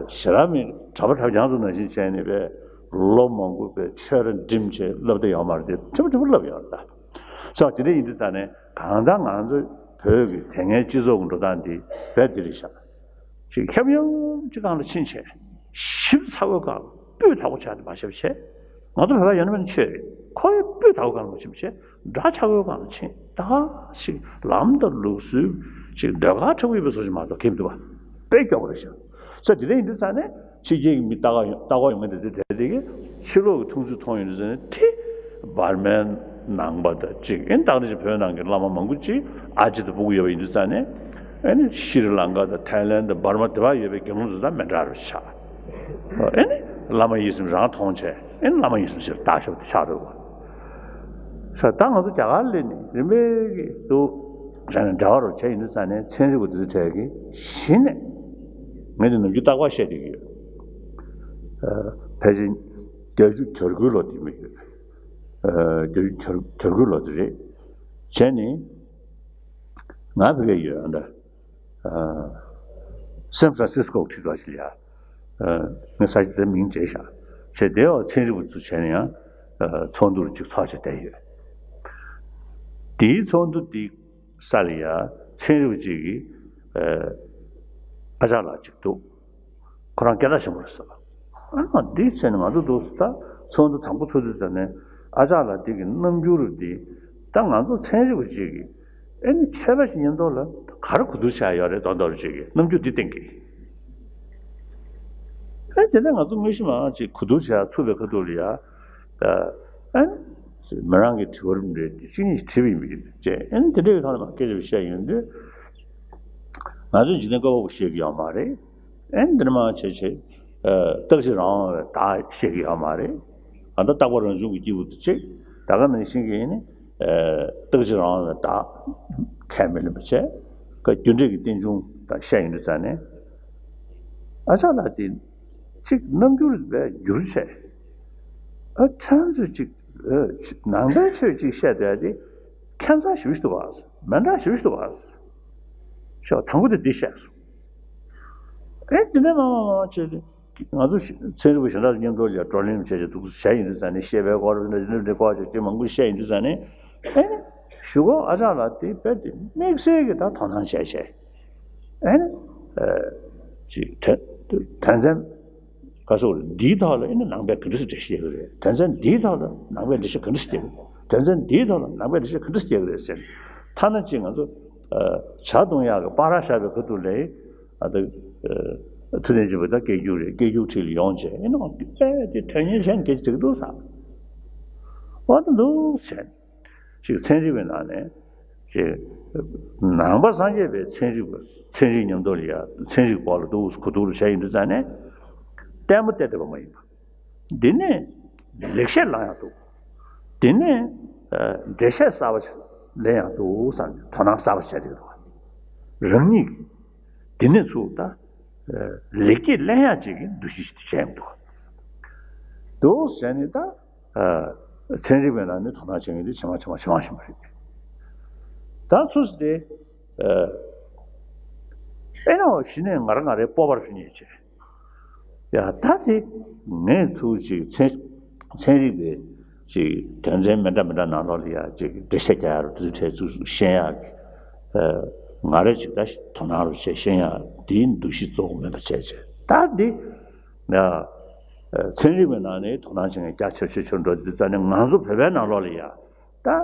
ཞེ་དྲག་མི་གྲྭ་པ་གྲྭ་རྐྱང་ཚོ་ནང་བཞིན་བྱས་ནས་པས་ལོ་མང་པོ་པས་ཆོས་ར་འགྲིམ་བྱས་བསླབ་བསྡད་ཡོད་མ་རེད་དེ། ཁྲི་པ་ཁྲི་པ་བསླབ་ཡོད་རེད་ད། ས་དེ་འདྲ་ཡིན་དུས་ཙང་ནས་གང་ལྟར་ང་ཚོ་བོད་ཀྱི་དེ་སྔའི་སྤྱི་ཚོགས་ཀྱི་འགྲོ་སྟངས་འདི་བས་འདི་རེད་ཤག་ཅིག་ཁྱབ་ཡོམ་ཅིག་སྒང་ལ་ཕྱིན་བྱས་ཞིབ་ཚ་བོའི་སྒང་ལ་སྤུས་དག་པོ་ཆགས་ཏེ་མ་ཤེས་པ་བྱས། ང་ཚོ་བོད་པ་ཡོད་ན་མེད་ན་ཆོས་རེད། ཁོ་ཡི་སྤུས་དག་པོའི་སྒང་ལ་མ་ཕྱིན་བྱས་དགྲ་ཆགས་པོའི་སྒང་ལ་ཕྱིན། ད་ཞིག་ལམ་དང་ལུགས་སྲོལ་ཞིག་ཟློས་གར་འཁྲབ་ཀྱི་ཡོད་པའི་བཟོ་ཞིག་མ་གཏོགས་ཁེལ་མི་འདུག་བ། དཔེ་སྐྱོ་པོ་རེད་ཤག་ས་དེ་འདྲ་ཡིན་དུས་ཙང་ནས་ཕྱི་རྒྱལ་གྱི་མི་ལྟ་ག་ཡོང་ལྟ་ག་ཡོང་མཁན་དེ་ཚོའི་གྲས་དེ་གིས་ཕྱི་ལོགས་ཀྱི་མཐོང་ཚུལ་མཐོང་ཡོང་དུས་ཙང་ནས་དེ་འབར་མའི་ནང་པ་དང་གཅིག་ཨེ་ནི་ད་ག་ནང་བཞིན་བོད་ནང་གི་བླ་མ་མང་པོ་ཅིག་ཨ་ཅེ་དང་སྤུ་གུ་ཡོད་པ་ཡིན་དུས་ཙང་ནས་ཨེ་ནི་ཤྲི་ལང་ཀ་དང་ཐའི་ལན་དང་འབར་མ་དེ་བ་ཡོད་པའི་དགེ་སློང་ཚོ་དང་མི་འདྲ་བ་ཆགས། ཨེ་ནི་བླ་མ་ཡིན་སེམས་རང་མཐོང་བྱས། ཨེ་ནི་བླ་མ་ཡིན་སེམས་ཞེ་དྲག་ཤོབ་དེ་ཆགས་འགྲོ་བ། ས་ད་ང་ཚོ་རྒྱ་གར་སླེབས་ནས་རིམ་པས་ཀྱིས་འདུག་བྱས་ནས་འབྲེལ་བ་རུ་བྱས་ཡིན་དུས་ཙང་ནས་ཚན་རིག་པ་དེ་ཚོའི་གྲས་ཀྱིས་གཞི་ནས་ངས་འདི་ནམ་རྒྱུན་རྟག་པར་བཤད་བསྡད་ཀྱི་ཡོད། ཨ། ཕལ་ཆེར་བརྒྱད་ཅུ་གྱ་དགུའི་ལོ་དེ་མི་ཡོད། ཨ། བརྒྱད་ཅུ་གྱ་དགུའི་ལོ་དེ་རེད། བྱས་ནས་ང་བོད་སྐད་ཡོད་ཨ་ད། ཨ། སན་ཧྥ་རན་སིས་ཀོ་ཁྲི་ཐོག་ཅིག་ལ་ཡ། ཨ། ངས་ས་ཆ་དེ་མིང་བརྗེས་ཤག་བྱས་དེའི་འོག་ཚན་རིག་པ་ཚོ་བྱས་ནས་ཡང་། ཨ། ཚོགས་འདུ་རུ་ཅིག་ཚོགས་བྱས་བསྡད་ཡོད། དེའི་ཚོགས་འདུ་དེའི་ས་ལ་ཡ་ཚན་རིག་པ་ཅིག་གིས། ཨ། ཨ་ཅག་ལགས་ཅིག་འདུག་ཁོ་རང་སྐད་གྲགས་ཆེན་པོ་རེད་ཟེར་བ། ཨ་ནི་འདི་བྱས་ནས་ང་ཚོ་འདུག་ཟེར། ད་ཚོགས་འདུ་དང་པོ་ཚོགས་དུས་ཙམ་ནས་ཨ་ཅག་ལགས་འདི་གི་རྣམ་འགྱུར་རུ་འདི་ད་ང་ཚོ་ཚན་རིག་པ་ཅིག་གིས་ཨེ་ནི་ཆོས་པ་ཞིག་ཉིན་ཐོ་ལ་ག་རེ་གོ་བསྡུར་བྱས་ཡོད་རེད་མདོག་མདོག་རུ་ཅིག་གིས་རྣམ་འགྱུར་འདི་བསྟན་གི། ཨེ་དེ་ནས་ང་ཚོ་དངོས་གཞི་མ་ཅིག་གོ་བསྡུར་བྱས་ཚུགས་པའི་ཁ་ཐུག་ལ་ཡ། ཨེ་ནི་མི་རང་གི་དྲི་བ་རུ་འདྲ་གཅིག་གཉིས་དྲིས་པ་ཡིན་པ་ཡིན་ཅེས་ཨེ་ནི་དེ་འདྲ་ཡི་ཐོག་ནས་མ་སྐད་ཆ་བཤད་ཡོང་དུས། ང་ཚོས་འཇིག་རྟེན་བཀོད་པ་པོ་བཤད་ཀྱི་ཡོད་མ་རེད། ཨེ་འདིར་མ་བྱས་བྱས། ཨ། རྟག་གཅིག་རང་དབང་བའི་བདག་བཤད་ཀྱི་ཡོད་མ་རེད། ཨ། ད་རྟག་པ་རང་བྱུང་གི་སྐྱེས་བུ་དེ་གཅིག་ད་ག་ནང་བཞིན་གྱི་ནི། ཨ། རྟག་གཅིག་རང་དབང་བའི་བདག་ཁས་མི་ལེན་པ་བྱས། ཀ་རྒྱུ་འབྲས་ཀྱི་རྟེན་འབྱུང་དང་བཤད་ཡོང་དུས་ཙང་ནས། ཨ་ཅག་ལགས་དེ་གཅིག་རྣམ་འགྱུར་བས་འགྱུར་བྱས། ཨ། ཁྱེད་ཚོས་གཅིག་ཨ། ནང་པའི་ཆོས་གཅིག་བཤད་བསྡད་དེ་ཁྱད་མཚར་ཞེ་པོ་ཞིག་འདུག་བ། མི་འདྲ་ཞེ་པོ་ཞིག་འདུག་བ། ཞེས་པ་དང་པོ་དེ་འདི་བཤད་སོང་། ཨེ་དེ་ནས་མ་མ་མ་མ་བྱས་ཏེ། ང་ཚོ་ཚན་རིག་པ་གཞན་དག་མཉམ་དུ་ལ་བགྲོ་གླེང་བྱས་བྱས་འདུག་བྱས་ཡིན་དུས་ཙང་ནས་བཤད་པའི་སྐོར་འདི་འདྲ་འདི་འདྲ་སྐོར་ཅིག་ཅིག་མང་པོ་བཤད་ཡིན་དུས་ཙང་ནས། ཨེ་ནི་གཞུག་གུ་ཨ་ཅག་ལགས་དེ་དཔེ་དེ་དམིགས་བསལ་གྱི་ད་དོ་སྣང་བྱས་བྱས། ཨེ་ནི། ཨ། ཅིག་དོན་དོན་ཚན་ག་སོགས་འདིའི་ཐོག་ལ་ཨེ་ནི་ནང་པས་ག་འདྲ་སེ་འགྲེལ་བཤད་བྱེད་ཀྱི་རེད། དོན་ཚན་འདིའི་ཐོག་ལ་ནང་པས་འགྲེལ་བཤད་ག་འདྲ་སེ་བྱེད་ཀྱི་རེད། དོན་ཚན་འདིའི་ཐོག་ལ་ནང་པའི་འགྲེལ་བཤད་ག་འདྲ་སྐྱེལ་གི་རེད་ཟེར་ན། ཐ་ན་ཅིག་ང་ཚོ་ཨ་ཇ་བཏུང་ཡག་གི་པར་བཞག་པའི་ཁ་ཐུག་ལ་ཨ་ད་ཨ་ཐུབ་བསྟན་ཆོས་འཕེལ་ད་སྐད་སྒྱུར་རེད། སྐད་སྒྱུར་ཁྲིད་ལ་ཡོང་བྱས་ཨེ་ནོ་དཔེ་དེ་དོན་གཉེར་ཅན་སྐད་ཅིག་འདུག་བསམ། འོ་ད་འདུག་ཟེར་ནས། ཅིག་ཚན་རིག་པའི་ནང་ནས་ཅིག་ནང་པ་སངས་རྒྱས་པའི་ཚན་རིག་པ་ཚན་རིག་མཉམ་དུ་ལ་ཡ་ཚན་རིག་སྐོར་ལ་འདུག་གོ་འདུག་ལ་བྱས་ཡིན་དུས་ཙང་ནས་ལྟད་མོ་བལྟས་བསྡད་པ་མ་ཡིན་པ། འདི་ནས་ལེགས་བཤད་ལབ་ཡག་འདུག། འདི་ནས་ཨ་འགྲེལ་བཤད་གསར་པ་ཞིག་ལེན་ཡག་འདུག་བསམ་ནས་དོ་སྣང་གསར་པ་བྱས་བསྡད་འདུག། རང་ཉིད་ཀྱིས་འདི་ནས་ཚུར་ད་ཨ་ལེགས་སྐྱེས་ལེན་ཡག་ཅིག་གི་འདུ་ཤེས་ཤིག་བྱས་ཡོང་འདུག། འདུག་ཟེར་ནས་ད་ཨ་ཚན་རིག་པའི་ནང་ནས་དོ་སྣང་བྱེད་མཁན་དེ་ཇེ་མང་ཇེ་མང་ཇེ་མང་ཕྱིན་པ་རེད། ད་སུ་ཞིག་དེ་ཨ་ཨེ་ནོ་གཞི་ནས་ང་རང་ང་རའི་སྤོབས་པ་རུ་ཉེས་བྱས། ཡ་ད་དེ་ངས་ཚུར་ཅིག་ཚན་ཚན་རིག་པའི་ཅིག་དོན་ཚན་མི་འདྲ་མི་འདྲ་ནང་ལོགས་ལ་ཡ་ཅིག་འགྲེལ་བཤད་རྒྱག་ཡ་རུ་དེ་ཚོའི་གྲས་ཚུར་ཤེས་ཡ་གི་ཨ་ང་རས་ཅིག་ད་དོ་སྣང་རུ་བྱས་ཤེས་ཡ་དེའི་འདུ་ཤེས་གཙོ་བོ་མེད་པ་བྱས་བྱས་ད་འདི་ཡ་ཚན་རིག་པའི་ནང་ནས་དོ་སྣང་བྱེད་མཁན་རྒྱ་ཆེར་ཆེར་ཆེར་འགྲོ་དུས་ཙང་ནས་ང་ཚོ་བོད་པའི་ནང་ལོགས་ལ་ཡ། ད་ཨ་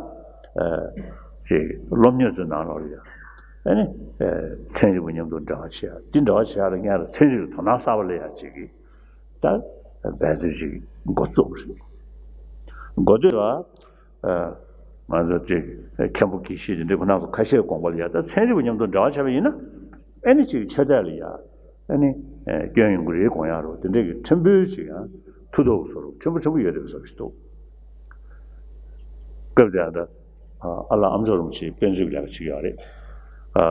ཅིག་སློབ་གཉེར་ཚོའི་ནང་ལོགས་ལ་ཡ་ཨ་ནི་ཨ་ཚན་རིག་པ་མཉམ་དུ་འབྲེལ་བ་བྱེད་ཡ་འདི་འབྲེལ་བ་བྱེད་ཡ་ལ་སྔོན་ལ་ཚན་རིག་ལ་དོ་སྣང་གསར་པ་སླེབས་ཡ་ཅིག་གི་ད་འབད་རྩོལ་ཅིག་འགོ་བཙུགས་པ་རེད། འགོ་སྟོད་ལ་ཨ་ང་ཚོ་ཅིག་མཁན་པོ་དགེ་བཤེས་དེ་འདྲའི་ཁོ་རང་ཚོ་ཁ་ཤས་དགོངས་པ་ལ་ཡ་ད་ཚན་རིག་པ་མཉམ་དུ་འབྲེལ་བ་བྱས་པ་ཡིན་ན་ཨ་ནི་ཅིག་ཆོས་དད་ལ་ཡ། ཨ་ནི་ཨ་སྐྱོན་ཡོང་གི་རེད་དགོངས་ཡག་རོ་དེ་འདྲ་གི་ཕྲན་བུ་ཅིག་ཡང་མཐུ་སྟོབས་བཟོ་རུ་ཕྲན་བུ་ཕྲན་བུ་ཡོད་རེད་བཟོ་ཞིག་འདུག། སྐབས་དེ་ཡང་ད་ཨ་ལ་ཨ་མཆོག་རིན་པོ་ཆེའི་དཔེ་མཛོད་ལས་ཀ་བྱེད་ཀྱི་ཡོད་རེད། ཨ་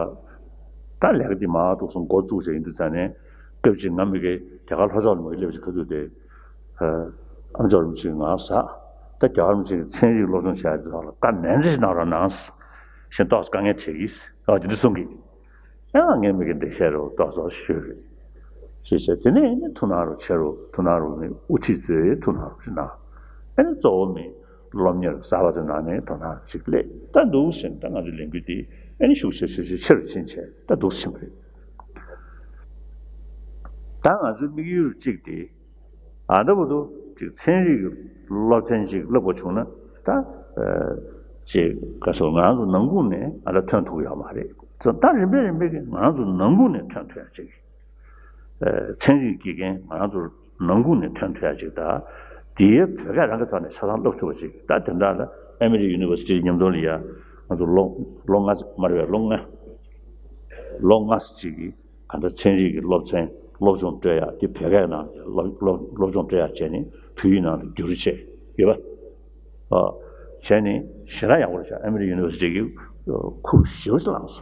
ད་ལས་ཀ་འདི་མ་འདུག་སོང་འགོ་བཙུགས་བྱས་ཡིན་དུས་ཙང་ནས་སྐབས་ཅིག་ང་མི་དགེ་རྒྱ་གར་ལྷོ་ཕྱོགས་ལ་མི་དགེ་སླེབས་ཅིག་ཁ་ཐུག་དེ་ཨ་ཨ་མཆོག་རིན་པོ་ཆེ་ང་ཟ་ད་རྒྱ་གར་རིན་པོ་ཆེ་གི་ཚན་རིག་སློབ་སྦྱོང་བྱ་ཡག་དེ་དག་ལ་བཀའ་ནན་ཏན་ཞིག་གནང་རོགས་གནང་ཞེས་ཏོག་ཙམ་དཀའ་ངལ་འཕྲད་ཀྱིས་ཨ་དེ་འདྲ་གསུང་གི། ཡང་ངས་མི་གི་འགྲེལ་བཤད་རོ་ཏོག་ཙམ་ཞུས་རེད། ཞེས་བྱས་དེ་ནས་ནི་ཐུགས་སྣང་རོ་ཆེ་རུ་ཐུགས་སྣང་རོ་ནི་དབུ་ཁྲིད་ཚོས་ཐུགས་སྣང་རོ་ཞིག་གནང་། ཨེ་ནི་གཙོ་བོ་མི་སློབ་གཉེར་གསར་པ་ཚོའི་ནང་ནས་དོ་སྣང་ཞིག་སླེབས་ད་འདུག་ཟེར་ནས་ད་ང་ཚོའི་ལས་འགུལ་འདི་ཨེ་ནི་ཤུགས་ཆེ་ཤུགས་ཆེ་ཆེ་རུ་ཕྱིན་བྱས་ད་འདུག་ཕྱིན་པ་རེད། ད་ང་ཚོའི་དམིགས་ཡུལ་གཅིག་དེ། ཨ་ད་བར་དུ་ཅིག་ཚན་རིག་གི་སློབ་ཚན་ཅིག་བསླབ་དགོས་བྱུང་ན་ད་ཨ་ཅིག་ག་སོ་ང་རང་ཚོ་ནང་ཁུལ་ནས་ཨ་ད་ཐོན་ཐུབ་ཡོད་མ་རེད། ད་རིམ་པས་རིམ་པས་ཀྱིས་ང་རང་ཚོ་ནང་ཁུལ་ནས་ཐོན་ཐུབ་ཡ་ཅིག་ཨ་ཚན་རིག་དགེ་རྒན་ང་རང་ཚོ་ནང་ཁུལ་ནས་ཐོན་ཐུབ་ཡ་ཅིག་ད་དེའི་བོད་སྐད་རང་གི་ཐོག་ནས་ཆ་ཚང་བསླབ་ཐུབ་པ་ཅིག་ད་དེ་འདྲ་ལ་ཨ་མི་རི་ཡུ་ནི་ཝར་སི་ཊི་མཉམ་དུ་ལ་ཡ་ང་ཚོ་ལོ་ལོ་ལྔ་མ་རེད་པས་ལོ་ལྔ་ལོ་ལྔ་ཙམ་ཅིག་གི་གང་ལྟར་ཚན་རིག་གི་སློབ་ཚན་སློབ་སྦྱོང་སྤྲོད་ཡག་དེ་བོད་སྐད་ནང་སློབ་སློབ་སློབ་སྦྱོང་སྤྲོད་ཡག་བྱས་ནས་བོད་ཡིག་ནང་དུ་བསྒྱུར་བྱས་ཡོད་པ། ཨ་བྱས་ནས་ཞེ་དྲག་ཡག་པོ་རེད་ཤག་ཨ་མི་རི་ཡུ་ནི་ཝར་སི་ཊི་གི་ཁུར་ཞེ་པོ་ཞིག་བླངས་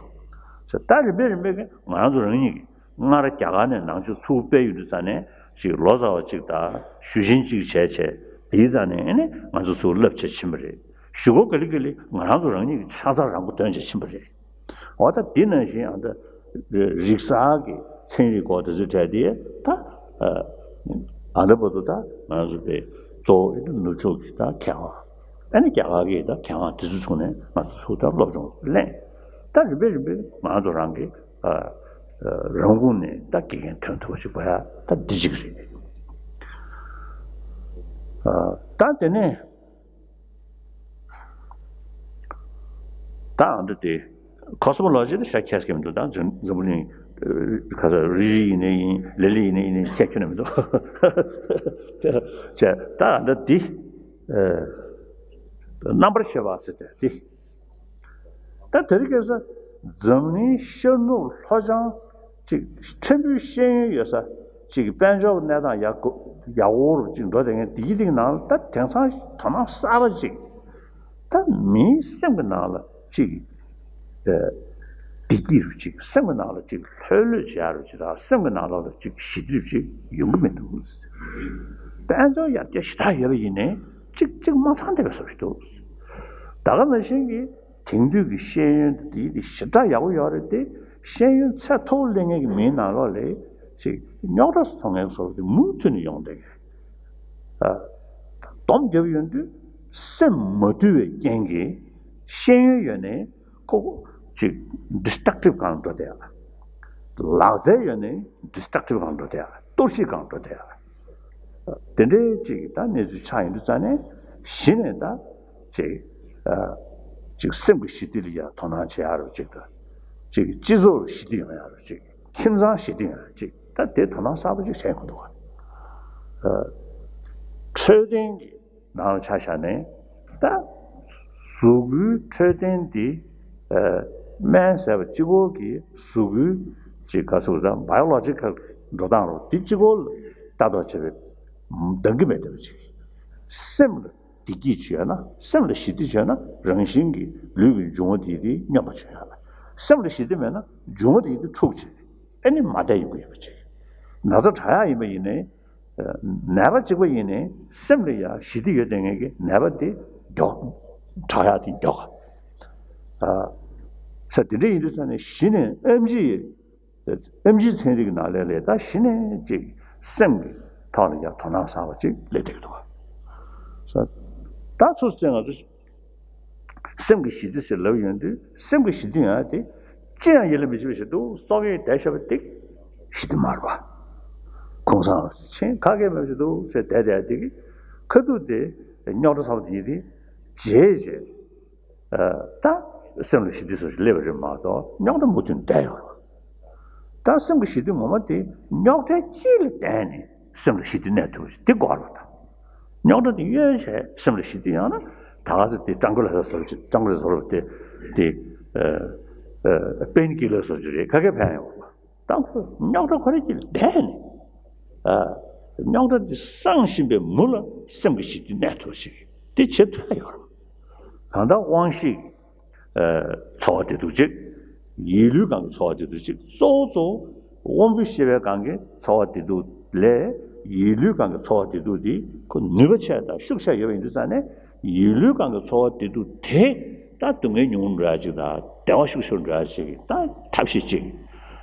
སོང་། ད་རིམ་པས་རིམ་པས་ཀྱི་ང་རང་ཚོ་རང་ཉིད་ཀྱིས་སྔར་རྒྱ་གར་ནས་ནང་ཆོས་ཚུར་སྤེལ་ཡོང་དུས་ཙང་ནས་ཅིག་ལོ་ཙཱ་བ་ཅིག་དང་ཞུ་ཆེན་ཅིག་བྱས་བྱས་དེའི་རྩ་ནས་ཨ་ནི་ང་ཚོ་ཚུར་བསླབ་བྱས་ཕྱིན་པ་རེད། གཞུག་གུ་ག་ལེ་ག་ལེ་ང་རང་ཚོ་རང་ཉིད་ཀྱི་ཕྱག་འཚལ་རང་མགོ་ཐོན་བྱས་ཕྱིན་པ་རེད། འོ་ད་འདི་ནང་བཞིན་ཨ་ད་རིག་གསར་གྱི་ཚན་རིག་སྐོར་དེ་ཚོའི་གྲས་དེ་ད་ཨ་ད་བར་དུ་ད་ང་ཚོ་པའི་གཙོ་བོ་ཨེ་ད་ནུབ་ཕྱོགས་ཀྱི་ད་མཁས་དབང་ཨ་ནི་རྒྱ་གར་གྱི་ད་མཁས་དབང་དེ་ཚོ་ཚུགས་ནས་ང་ཚོ་ཚུགས་ད་སློབ་སྦྱོང་ལེན་ད་རིམ་པས་རིམ་པས་ང་ཚོ་རང་གི་ཨ་རང་ཁུངས་ནས་ད་དགེ་རྒན་ཐོན་ཐུབ་པ་ཞིག་དགོས་ཡ་ད་འདི་གཅིག་རེད། ཨ་ད་དེ་ནས་ད་ཨ་འདི་དེ་ཁོ་སི་མོ་ལོ་ཇི་དེ་ཤ་ཁྱེར་སྐྱེ་མི་འདུག་ད་འཛམ་འཛམ་བུ་གླིང་ཁ་ས་རི་རི་ཡིན་ནའི་ཡིན་ལི་ལི་ཡིན་ནའི་ཡིན་ནའི་ཁྱེད་ཁྱོད་ནས་མི་འདུག་ཅེས་ད་ཨ་འདི་དེ་རྣམ་པར་ཕྱེ་བ་ཟེར་ཏེ་དེ། ད་དེ་རིང་ཁ་སང་འཛམ་གླིང་ཤར་ནུབ་ལྷོ་བྱང་གཅིག་ཕྲན་བུའི་ཤེས་ཡོན་ཡོད་ས་གཅིག་དཔལ་འབྱོར་གནས་སྟངས་ཡག་ཡག་པོ་རུ་གཅིག་འགྲོ་བསྡད་མཁན་དེའི་རིགས་ནང་ལ་ད་དེང་སང་དོ་སྣང་གསར་པ་གཅིག་ད་མིའི་སེམས་ཀྱི་ནང་ལ་གཅིག་བདེ་སྐྱིད་རུ་གཅིག་སེམས་ཀྱི་ནང་ལ་གཅིག་ལྷོད་ལྷོད་བྱེད་ཡག་རུ་གཅིག་དང་སེམས་ཀྱི་ནང་ལོགས་ལ་གཅིག་ཞི་འགྲིབ་གཅིག་ཡོང་གི་མི་འདུག་དཔལ་འབྱོར་ཡར་རྒྱས་ཞེ་དྲག་ཡོད་པ་ཡིན་ནའི་གཅིག་གཅིག་མ་ཚང་བསྡད་པའི་བཟོ་ཞིག་འདུག་ད་ག་ནང་བཞིན་གྱི་དེང་དུས་ཀྱི་ཤེས་ཡོན་དེ་དེ་ཞེ་དྲག་ཡག་པོ་ཡོད་རེད་དེ། ཤེས་ཡོན་ཚད་མཐོ་པོ་སླེབས་མཁན་གྱི་མིའི་ནང་ལོགས་ལ་ཅིག་རྙོག་དྲ་བཟོ་མཁན་བཟོ་དེ་མུ་མཐུད་ནས་ཡོང་བསྡད་མཁན། ཨ་སྡོམ་རྒྱབ་ཡོང་དུས་སེམས་མ་དུལ་བའི་རྐྱེན་གྱིས་ཤེས་ཡོན་ཡོད་ནའི་ཁོ་ཅིག་ཌི་སི་ཊྲག་ཊིབ་སྒང་འགྲོ་བསྡད་ཡ། ལག་རྩལ་ཡོད་ནའི་ཌི་སི་ཊྲག་ཊིབ་སྒང་འགྲོ་བསྡད་ཡ། གཏོར་བཤིག་སྒང་འགྲོ་བསྡད་ཡ། དེ་འདྲའི་ཅིག་ད་གནས་ཚུལ་ཆགས་ཡོང་དུས་ཙང་ནས་གཞི་ནས་ད་ཅིག་ ཅིག་སེམས་ཀྱི་ཞི་བདེ་ལ་ཡང་དོ་སྣང་བྱེད་ཡག་རུ་ཅིག་དང་། ཅིག་སྤྱི་ཚོགས་ལ་ཞི་བདེ་ཡོང་ཡག་རུ་ཅིག་ཁྱིམ་ཚང་ཞི་བདེ་ཡོང་ཡག་ཅིག་ད་དེ་དོ་སྣང་གསར་པ་ཅིག་བྱས་ཡོང་གི་འདུག་ག་འཕྲོད་བསྟེན་གྱི་ནང་ལ་ཆ་བཞག་ནས་ད་གཟུགས་པོའི་འཕྲོད་བསྟེན་འདི་སྨན་ཟས་པ་གཅིག་པོ་གིས་གཟུགས་པོའི་ཅིག་ག་ཟེར་དགོས་རེད། ད་བྷ་ཡོ་ལོ་ཇི་ཀལ་འགྲོ་སྟངས་རུ་འདི་གཅིག་པོ་ལ་ལྟ་རྟོག་བྱེད་པའི་འདང་གི་མེད་བསྡད་པ་ཅིག་སེམས་ལ་བདེ་སྐྱིད་བྱུང་ཡོད་ན། སེམས་ལ་ཞི་བདེ་བྱུང་ན་རང་བཞིན་གྱིས་ལུས་ཀྱི་འབྱུང་བ་དེ་དེ་སྙོམས་པར་འཇུག་ཡོད་ལ། སེམས་ལ་ཞི་བདེ་མེད་ན་འབྱུང་བ་དེ་དེ་འཁྲུག་བྱས། ཨེ་ནི་མ་བདེ་ཡོང་གི་ཡོད་པ་ཅིག་ན་ཚ་དྲག་ཡག་ཡིན་པ་ཡིན་ནའི། ནད་པ་གཅིག་པ་ཡིན་ནའི་སེམས་ལ་ཡང་ཞི་བདེ་ཡོད་བསྡད་མཁན་གྱི་ནད་པ་དེ་མགྱོགས། དྲག་ཡག་དེ་མགྱོགས། ས་དེ་འདྲ་ཡིན་དུས་ཙང་ནས་གཞི་ནས་ཨེམ་ཆི་ཡི་ཨེམ་ཆིའི་ཚན་རིག་གི་ནང་ལས་ལས་ད་གཞི་ནས་ཅིག་སེམས་ཀྱི་ཐོག་ལ་ཡང་དོ་སྣང་གསར་པ་ཅིག་སླེབས་བསྡད་ཀྱི་འདུག་ག་ད་ཚོ་ཟེར་ང་ཚོ་སེམས་ཀྱི་ཞི་བདེ་ཟེར་ལབ་ཡོང་དུས་སེམས་ཀྱི་ཞི་བདེ་ཡོང་ཡ་དེ་ཅི་ཡང་ཡིད་ལ་མི་བྱེད་པ་ཞིག་འདུག་སོག་ཡིག་བསྡད་བཞག་པ་དེ་ཞི་བདེ་མ་རེད་པ། གུང་སེང་ལ་ཕྱིན་ཁ་སྐད་མེད་པ་ཞིག་འདུག་ཟེར་བསྡད་བསྡད་དེ་གི་ཁ་ཐུག་དེ་རྙོག་དྲ་ཚ་པོ་དེ་ཡིན་དེ་བརྗེད་བྱས། ད་སེམས་ལ་ཞི་བདེ་སོགས་ཤིག་སླེབས་པ་རེད་མ་གཏོགས་རྙོག་དྲ་མུ་མཐུད་བསྡད་ཡོད་རེད། ད་སེམས་ཀྱི་ཞི་བདེ་ངོ་མ་དེ་རྙོག་དྲའི་དཀྱིལ་ལ་བསྡད་ནས་སེམས་ལ་ཞི་བདེ་གནས་ཐུབ་པ་ཞིག་དེ་དགོས་རེད་པ། ད་རྙོག་དྲ་དེ་གཡོལ་བྱས་སེམས་ལ་ཞི་བདེ་ཡོང་ན་ད་ག་ཚོད་དེ་ཀྲང་ཀུ་ལ་ས་བཟོ་རྒྱུ་ཀྲང་ཀུ་ལ་བཟོ་རྒྱུ་དེ་དེ་པེན་ཀི་ལར་བཟོ་རྒྱུ་རེད། ག་གེ་ཕན་ཡོད་མ་རེད། ད་ཁོ་རྙོག་དྲ་ཁོ་རང་གི་བསྡད་ནས་ཨ། རྙོག་དྲ་འདི་སངས་བཞིན་པའི་མུ་ལ་སེམས་ཀྱི་ཞི་བདེ་གནས་ཐུབ་ཞིག་འདི་བྱེད་ཐུབ་ཡ་ཡོད་རེད། གང་ལྟར་དབང་ཤེས་ཀྱི་ཚོར་བ་བདེ་སྡུག་ཅིག་ཡིད་ལུས་གང་གི་ཚོར་བ་བདེ་སྡུག་ཅིག་གཙོ་བོ་གཙོ་བོ་དབང་པོའི་ཤེས་པའི་གང་གི་ཚོར་བ་བདེ་སྡུག་ལས་ཡིད་ལུས་གང་གི་ཚོར་བ་བདེ་སྡུག་འདི་ཁོ་ནུས་པ་ཆེ་དང་ཤུགས་ཆེ་ཡོད་པ་ཡིན་དུས་ཙང་ནས་ཡིད་ལུས་གང་གི་ཚོར་བ་བདེ་སྡུག་དེ་ད་སྡུག་བསྔལ་ཉུང་རུ་འགྲོ་ཡ་ཅིག་དང་བདེ་བ་ཤུགས་ཆེ་རུ་འགྲོ་ཡ་ཅིག་གི་ད་ཐབས་ཤེས་ཅིག་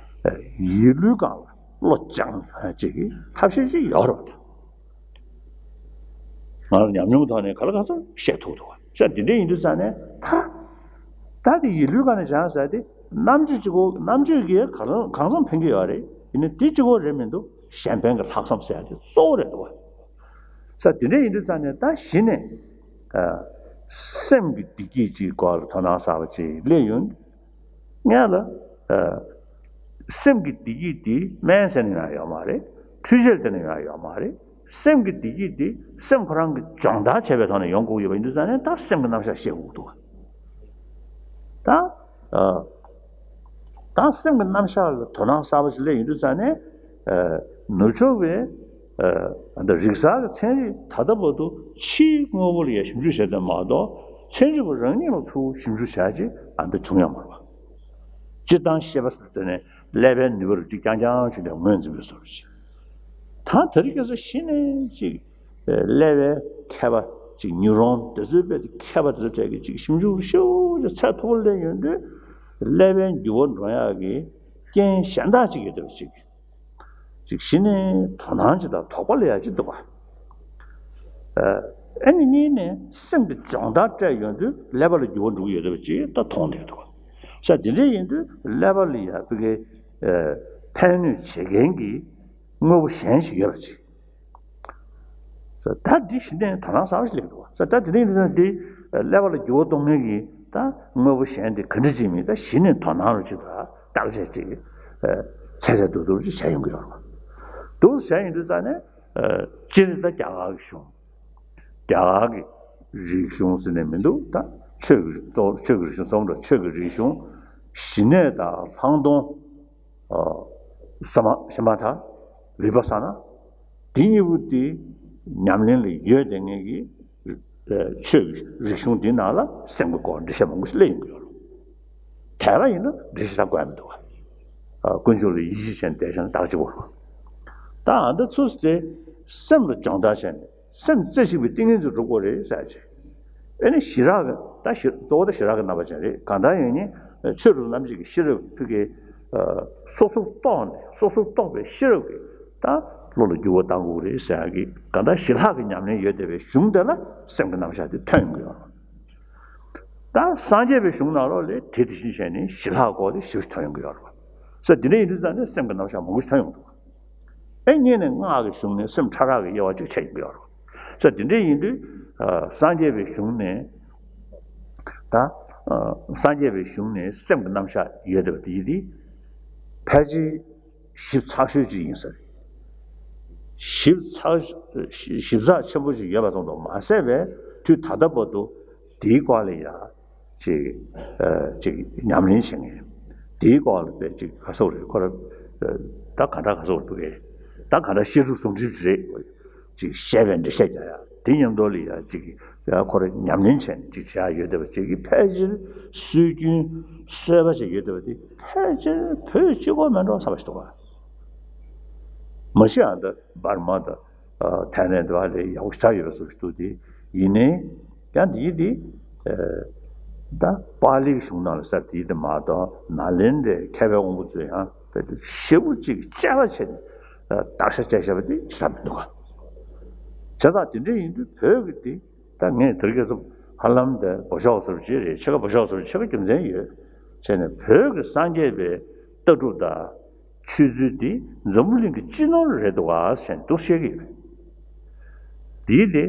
ཡིད་ལུས་གང་ལ་བློ་སྦྱང་ཡ་ཅིག་གི་ཐབས་ཤེས་ཅིག་ཡོད་རེད་པ། ང་ལ་ཉམས་མྱོང་ཐོག་ནས་ག་ལ་ག་ཚོད་བཤད་ཐུབ་འདུག་བ། ས་འདི་འདྲ་ཡིན་དུས་ཙང་ནས་ད་ད་དེ་ཡིད་ལུས་གང་ནས་སྦྱང་ཟེར་དེ་རྣམ་དཔྱོད་ཅིག་གོ་རྣམ་དཔྱོད་ཀྱིས་གང་གང་འཚམ་ཕན་གྱི་ཡོད་རེད། ཡིན་ན་དེ་གཅིག་པོ་རེད་མི་འདུག་གཞན་ཕན་གྱི་ལྷག་བསམ་ཟེར་ཡ་དེ་གཙོ་བོ་རེད་འདུག་བ། ས་དེ་འདྲ་ཡིན་དུས་ཙང་ནས་ད་གཞི་ནས་སེམས་ཀྱི་བདེ་སྐྱིད་ཅིག་སྐོར་ལ་དོ་སྣང་གསར་པ་ཅིག་སླེབས་ཡོང་། ངས་ལ་སེམས་ཀྱི་བདེ་སྐྱིད་དེ་སྨན་ཟས་ནས་ཡང་ཡོད་མ་རེད། འཕྲུལ་ཆས་དེ་ནས་ཡང་ཡོད་མ་རེད། སེམས་ཀྱི་བདེ་སྐྱིད་དེ་སེམས་ཁོ་རང་གི་སྦྱོང་བརྡར་བྱས་པའི་ཐོག་ནས་ཡོང་དགོས་ཡོད་པ་ཡིན་དུས་ཙང་ནས་ད་སེམས་ཀྱི་རྣམ་གཞག་ཤེས་དགོས་འདུག་ད་ད་སེམས་ཀྱི་རྣམ་གཞག་ལ་དོ་སྣང་གསར་པ་ཞིག་སླེབས་ཡོང་དུས་ཙང་ནས་ནུབ་ཕྱོགས་པའི་ཨ་ད་རིག་གསར་གྱི་ཚན་རིག་ད་ལྟ་བར་དུ་ཕྱིའི་དངོས་པོ་ལ་ཡང་ཞིབ་འཇུག་བྱས་བསྡད་མ་གཏོགས་ཚན་རིག་པ་རང་ཉིད་ལ་ཚུར་ཞིབ་འཇུག་བྱས་རྗེས་ཨ་ད་བྱུང་ཡོད་མ་རེད་པ། སྤྱིར་བཏང་ཤེས་པ་ཟེར་ནས་ཀླད་པའི་ནུས་པ་རུ་གཅིག་རྐྱང་རྐྱང་ཞིག་ལ་ངོས་འཛིན་པའི་བཟོ་འདྲ་ཞིག་ད་དེ་རིང་ཁ་སང་གཞི་ནས་ཅིག་ཀླད་པའི་མཁས་པ་ཅིག་ནིའུ་རོན་དེ་ཚོའི་དཔེ་དེ་མཁས་པ་དེ་ཚོ་གྲས་ཀྱིས་ཅིག་ཞིབ་འཇུག་ཤུགས་ཆེ་ཚད་མཐོ་པོ་སླེབས་ཡོང་དུས་ཀླད་པའི་འགྱུར་བ་འགྲོ་ཡག་གི་རྐྱེན་གཞན་དག་ཅིག་ཡོད་བསྡད་པ་ཅིག་ཅིག་གཞི་ནས་དོ་སྣང་ཅིག་དང་དོགས་པ་སླེབས་ཡག་ཅིག་འདུག་ག་ཨ་ནི་གཉིས་ནས་སེམས་ཀྱི་སྦྱོང་བརྡར་སྤྲད་ཡོང་དུས་ཀླད་པ་ལ་འགྱུར་བ་འགྲོ་གི་ཡོད་བསྡད་པ་ཅིག་ད་མཐོང་བསྡད་འདུག་ག་ས་དེ་འདྲ་ཡིན་དུས་ཀླད་པ་ལ་ཡ་ཕ་གི་ཕན་གནོད་བྱེད་མཁན་གྱི་དངོས་པོ་གཞན་ཞིག་ཡོད་པ་ཅིག་ས་ད་འདི་གཞི་ནས་དོ་སྣང་གསར་པ་ཞིག་སླེབས་འདུག་ས་ད་དེ་ནས་འདི་ད་འདི་ཀླད་པ་ལ་འགྱུར་བ་གཏོང་མཁན་གྱི་ད་དངོས་པོ་གཞན་དེ་ག་འདྲ་ཅིག་མིན་ད་གཞི་ནས་དོ་སྣང་རུ་ཅིག་ད་བརྟག་དཔྱད་ཅིག་ཚད་ཚད་མཐོ་མཐོ་ཅིག་བྱས་ཡོང་གི་ཡོད་རེད། འདུག་བྱས་ཡོང་དུས་ཙང་ནས་སྤྱིར་ད་རྒྱ་གར་གྱི་གཞུང་རྒྱ་གར་གྱི་རིག་གཞུང་ཟེར་ནས་མི་འདུག་ད་ཆོས་ཀྱི་རིག་གཙོ་ཆོས་ཀྱི་རིག་གཞུང་གསུམ་རེད། ཆོས་ཀྱི་རིག་གཞུང་ཞི་གནས་དང་ལྷག་མཐོང་། ཨ་ས་མ་ཤ་མ་ཐ་བི་པ་ས་ན་འདི་གཉིས་པོ་དེ་ཉམས་ལེན་ལ་ཡོད་བསྡད་མཁན་གྱི་ཨ་ཆོས་ཀྱི་རིག་གཞུང་འདི་ནང་ལ་སེམས་ཀྱི་སྐོར་འགྲེལ་བཤད་མང་པོ་ཞིག་སླེབས་ཡོང་གི་ཡོད་རེད། དེ་ག་ཡིན་ན་འགྲེལ་བཤད་རག་དགོས་ཡ་མི་འདུག་ག་ཨ་དཀོན་མཆོག་ལ་ཡིད་ཆེས་བྱས་ནས་བསྡད་བཞག་ན་ད་ག་ཅིག་དགོས་རེད། ད་ཨ་འདི་ཚོ་དེ་སེམས་ལ་སྦྱོང་བརྡར་བྱས་ནས། སེམས་རྩེ་གཅིག་པའི་ཏིང་ངེ་འཛིན་འགྲུབ་དགོས་རེད་ཟེར་ཅིག་ཨེ་ནི་ཞི་རག་གི་ད་ཞི་གཙོ་བོ་ད་ཞི་རག་གི་རྣམ་པ་ཅན་རེད། གང་ལྟར་ཡིན་ནའི་ཆོས་རབ་རྣམ་འབྱེད་ཀྱི་ཤེས་རབ་ཕུལ་གི་སོ་སོར་རྟོགས་ནས་སོ་སོར་རྟོགས་པའི་ཤེས་རབ་ཀྱིས་ད་བློ་ལ་འགྱུར་བ་གཏང་དགོས་རེད་ཟེར་ཡག་གི་གང་ལྟར་ཞི་ལྷག་གི་ཉམས་ལེན་ཡོད་བསྡད་པའི་གཞུང་དེ་ལ་སེམས་ཀྱི་རྣམ་གཞག་དེ་ཐོན་ཡོང་གི་ཡོད་རེད། ད་སངས་རྒྱས་པའི་གཞུང་ནང་ལོགས་ལ་དེ་དེ་བཞིན་བྱས་ནས་ཞི་ལྷག་སྐོར་དེ་ཞིབ་ཞིབ་ཐོན་ཡོང་གི་ཡོད་རེད། ས་དེ་འདྲ་ཡིན་དུས་ཙང་ནས་སེམས་ཀྱི་རྣམ་གཞག་མང་པོ་ཞིག་ཐོན་ཡོང་འདུག་ཨེ་གཉིས་ནས་སྔགས་ཀྱི་གཞུང་ནས་སེམས་ཕྲ་རགས་ཀྱི་དབྱེ་བ་གཅིག་ཕྱེ་ཡོང་གི་ཡོད་རེད། ས་དེ་འདྲ་ཡིན་དུས་སངས་རྒྱས་པའི་གཞུང་ནས་ ད་སངས་རྒྱས་པའི་གཞུང་ནས་སེམས་ཀྱི་རྣམ་གཞག་ཡོད་བསྡད་པ་དེ་ཡིན་དེ། ཕལ་ཆེར་ཞིབ་ཚགས་ཤོས་ཅིག་ཡིན་ས་རེད། ཞིབ་ཚགས། ཞིབ་ཚགས་ཆེན་པོ་ཞིག་ཡོད་པ་ཙམ་དུ་མ་ཟད་པའི་དུས་ད་ལྟ་བར་དུ་དེའི་སྐོར་ལ་ཡང་ཅིག་ཅིག་ཉམས་ལེན་བྱེད་མཁན། དེའི་སྐོར་ལ་དཔེ་ཅིག་ག་སོག་རེད་ཁོ་ར། ད་ག་འདྲ་ག་སོག་འདུག་གས། ད་ག་འདྲ་བཤད་སྒྲུབ་ཟུང་འབྲེལ་རེད། ཅིག་བཤད་པའི་འགྲེལ་བཤད་རྒྱག་ཡ་དེ་མཉམ་དུ་ལ་ཡ་ཅིག་ཡ་ཁོ་ར་ཉམས་ལེན་བྱས་ནས་ཅིག་བྱེད་ཡ་ཡོད་བསྡད་པ་ཅིག་གི་ཕལ་ཆེར་སྲོལ་རྒྱུན་གསར་པ་ཅིག་ཡོད་བསྡད་པ་དེ་ཕལ་ཆེར་བོད་གཅིག་པོ་མེད་འགྲོ་བསམ་པ་ཞིག་འདུག་ག་མ་གཞི་ཨ་ད་འབར་མ་དང་ཐའི་ལན་དེ་བ་ལས་ཡག་པོ་ཆགས་ཡོད་པའི་བཟོ་ཞིག་འདུག་དེ་ཡིན་ནའི་ཡང་དེ་ཡིན་དེ། ད་པཱ་ལིའི་གཞུང་ནང་ལ་ཟེར་དེ་ཡིན་དེ་མ་གཏོགས་ནཱ་ལེནྡྲའི་མཁས་པའི་དབང་པོ་ཚོས་ཡང་དཔེ་དེ་ཞེ་པོ་ཅིག་དཔྱད་པ་བྱས་ནས་བརྟག་དཔྱད་བྱས་བཞག་པ་དེ་ཞིག་མི་འདུག་ག་བྱས་ཙང་དེ་འདྲ་ཡིན་དུས་བོད་ཀྱི་དེ། ད་ངས་དེ་རིང་ཁ་སང་ཧ་ལམ་དེ་བོ་ཤོག་བཟོ་འདྲ་ཅིག་རེད། ཕྱེད་ཀ་བོ་ཤོག་བཟོ་འདྲ་ཅིག་ཕྱེད་ཀ་རྒྱུ་མཚན་ཡོད་བྱས་ནས་བོད་ཀྱི་སངས་རྒྱས་པའི་ལྟ་གྲུབ་དང་ཆོས་ཚུལ་འདི་འཛམ་བུ་གླིང་གི་སྤྱི་ནོར་རེད་འདུག་ག་བྱས་ནས་འདུག་བཤད་ཀྱི་ཡོད། དེའི་དེ་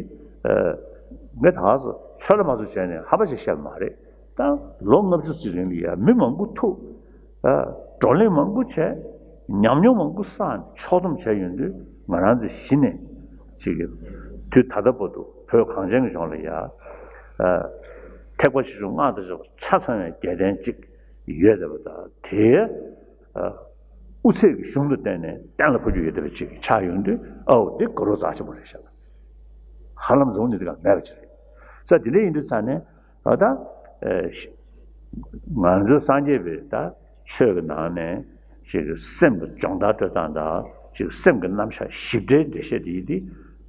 ངས་ད་ག་ཚོད་ཚོད་ལ་མ་ཚོད་བྱས་ནས་ཧ་པ་ཞིག་བཤད་པ་མ་རེད། ད་ལོ་ལྔ་བཅུ་ཙམ་རིང་ལ་ཡ་མི་མང་པོ་ཐུག་བགྲོ་གླེང་མང་པོ་བྱས། ཉམས་མྱོང་མང་པོ་བསགས་ནས་ཕྱོགས་བསྡོམས་བྱས་ཡོང་དུས་ང་རང་ཚོས་གཞི་ནས་ཅིག་གི་དུས་ད་ལྟ་བར་དུ་བོད་གངས་ཅན་གྱི་ལྗོངས་ལ་ཡ་ཐེག་པ་ཆེ་ཆུང་སྔགས་དང་བཅས་པ་ཆ་ཚང་བའི་རྒྱལ་བསྟན་ཅིག་ཡོད་བསྡད་པ་དང་དེའི་དབུ་ཚད་ཀྱི་གཞུང་དུ་བསྟན་ནས་གཏན་ལ་ཕབ་རྒྱུ་ཡོད་བསྡད་པ་ཅིག་ཆགས་ཡོང་དུས་ཨའོ་འདི་དགའ་རབ་རྩ་ཆེན་པོ་རེད་ཤག་ཧ་ལམ་རྫོང་ནས་འདི་ག་མེད་པ་ཅིག་རེད། ས་དེ་འདྲ་ཡིན་དུས་ཙང་ནས། ཨ་ད། ཨེ་ཤ་ང་ཚོའི་སངས་རྒྱས་པའི་ད་ཆོས་ཀྱི་ནང་ནས་ཅིག་སེམས་ལ་སྦྱོང་བརྡར་སྤྲོད་སྟངས་དང་ཅིག་སེམས་ཀྱི་རྣམ་གཞག་ཞིབ་ཕྲའི་འགྲེལ་བཤད་དེ་ཡིན་ཏེ།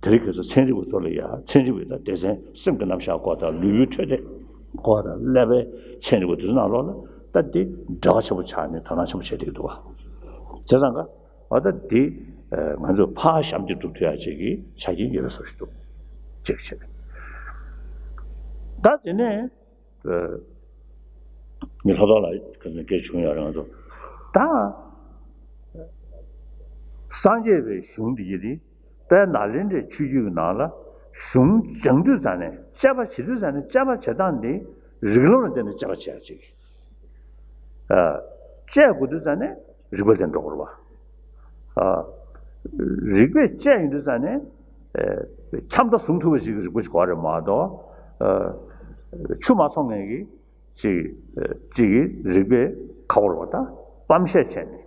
དེ་རིང་ཁ་སང་ཚན་རིག་པ་ཚོ་ལ་ཡང་ཚན་རིག་པའི་ད་སྡེ་ཚན་སེམས་ཀྱི་རྣམ་གཞག་སྐོར་དང་ལུས་པོའི་འཕྲོད་བསྟེན་སྐོར་དང་ཀླད་པའི་ཚན་རིག་པ་དེ་ཚོ་ནང་ལོགས་ལ་ད་དེ་འབྲེལ་བ་ཆེན་པོ་ཆགས་ནས་དོ་སྣང་ཆེན་པོ་བྱེད་བསྡད་ཀྱི་འདུག་བ། བྱས་ཙང་ཀ་འོ་ད་དེ་ང་ཚོས་ཕར་ཞབས་འདེགས་སྒྲུབ་ཐུབ་ཡ་ཅིག་གི་ཆ་རྐྱེན་ཡོད་པའི་བཟོ་ཞིག་འདུག་ཅེས་བཤད། ད་དེ་ནས་ངས་ལྷག་ཐོག་ལ་ཁ་སང་སྐད་བྱུང་ཡོད་རེད་ང་ཚོ། ད་སངས་རྒྱས་པའི་གཞུང་འདི་ཡིན་དེ་དཔལ་ནཱ་ལེནྡྲའི་ཆོས་བརྒྱུད་ཀྱི་ནང་ལ་གཞུང་སྦྱང་དུས་ཙང་ནས་དཔྱད་པ་བྱེད་དུས་ཙང་ནས་དཔྱད་པ་བྱེད་སྟངས་འདི་རིགས་ལམ་ལ་བརྟེན་ནས་དཔྱད་པ་བྱེད་ཡ་ཅིག་དཔྱད་དགོས་དུས་ཙང་ནས་རིགས་པ་ལྡན་འགྲོ་དགོས་རེད་བ། རིགས་པས་དཔྱད་ཡོང་དུས་ཙང་ནས་ཁྱབ་མཐའ་བཟུང་ཐུབ་པ་ཞིག་གི་རིགས་པ་ཞིག་དགོས་རེད་མ་གཏོགས། ཆུ་མ་འཚོང་མཁན་གྱི་ཅིག་ཅིག་གིས་རིགས་པས་ཁ་བོར་བ་དང་སྤམ་བཤད་བྱས་ནས་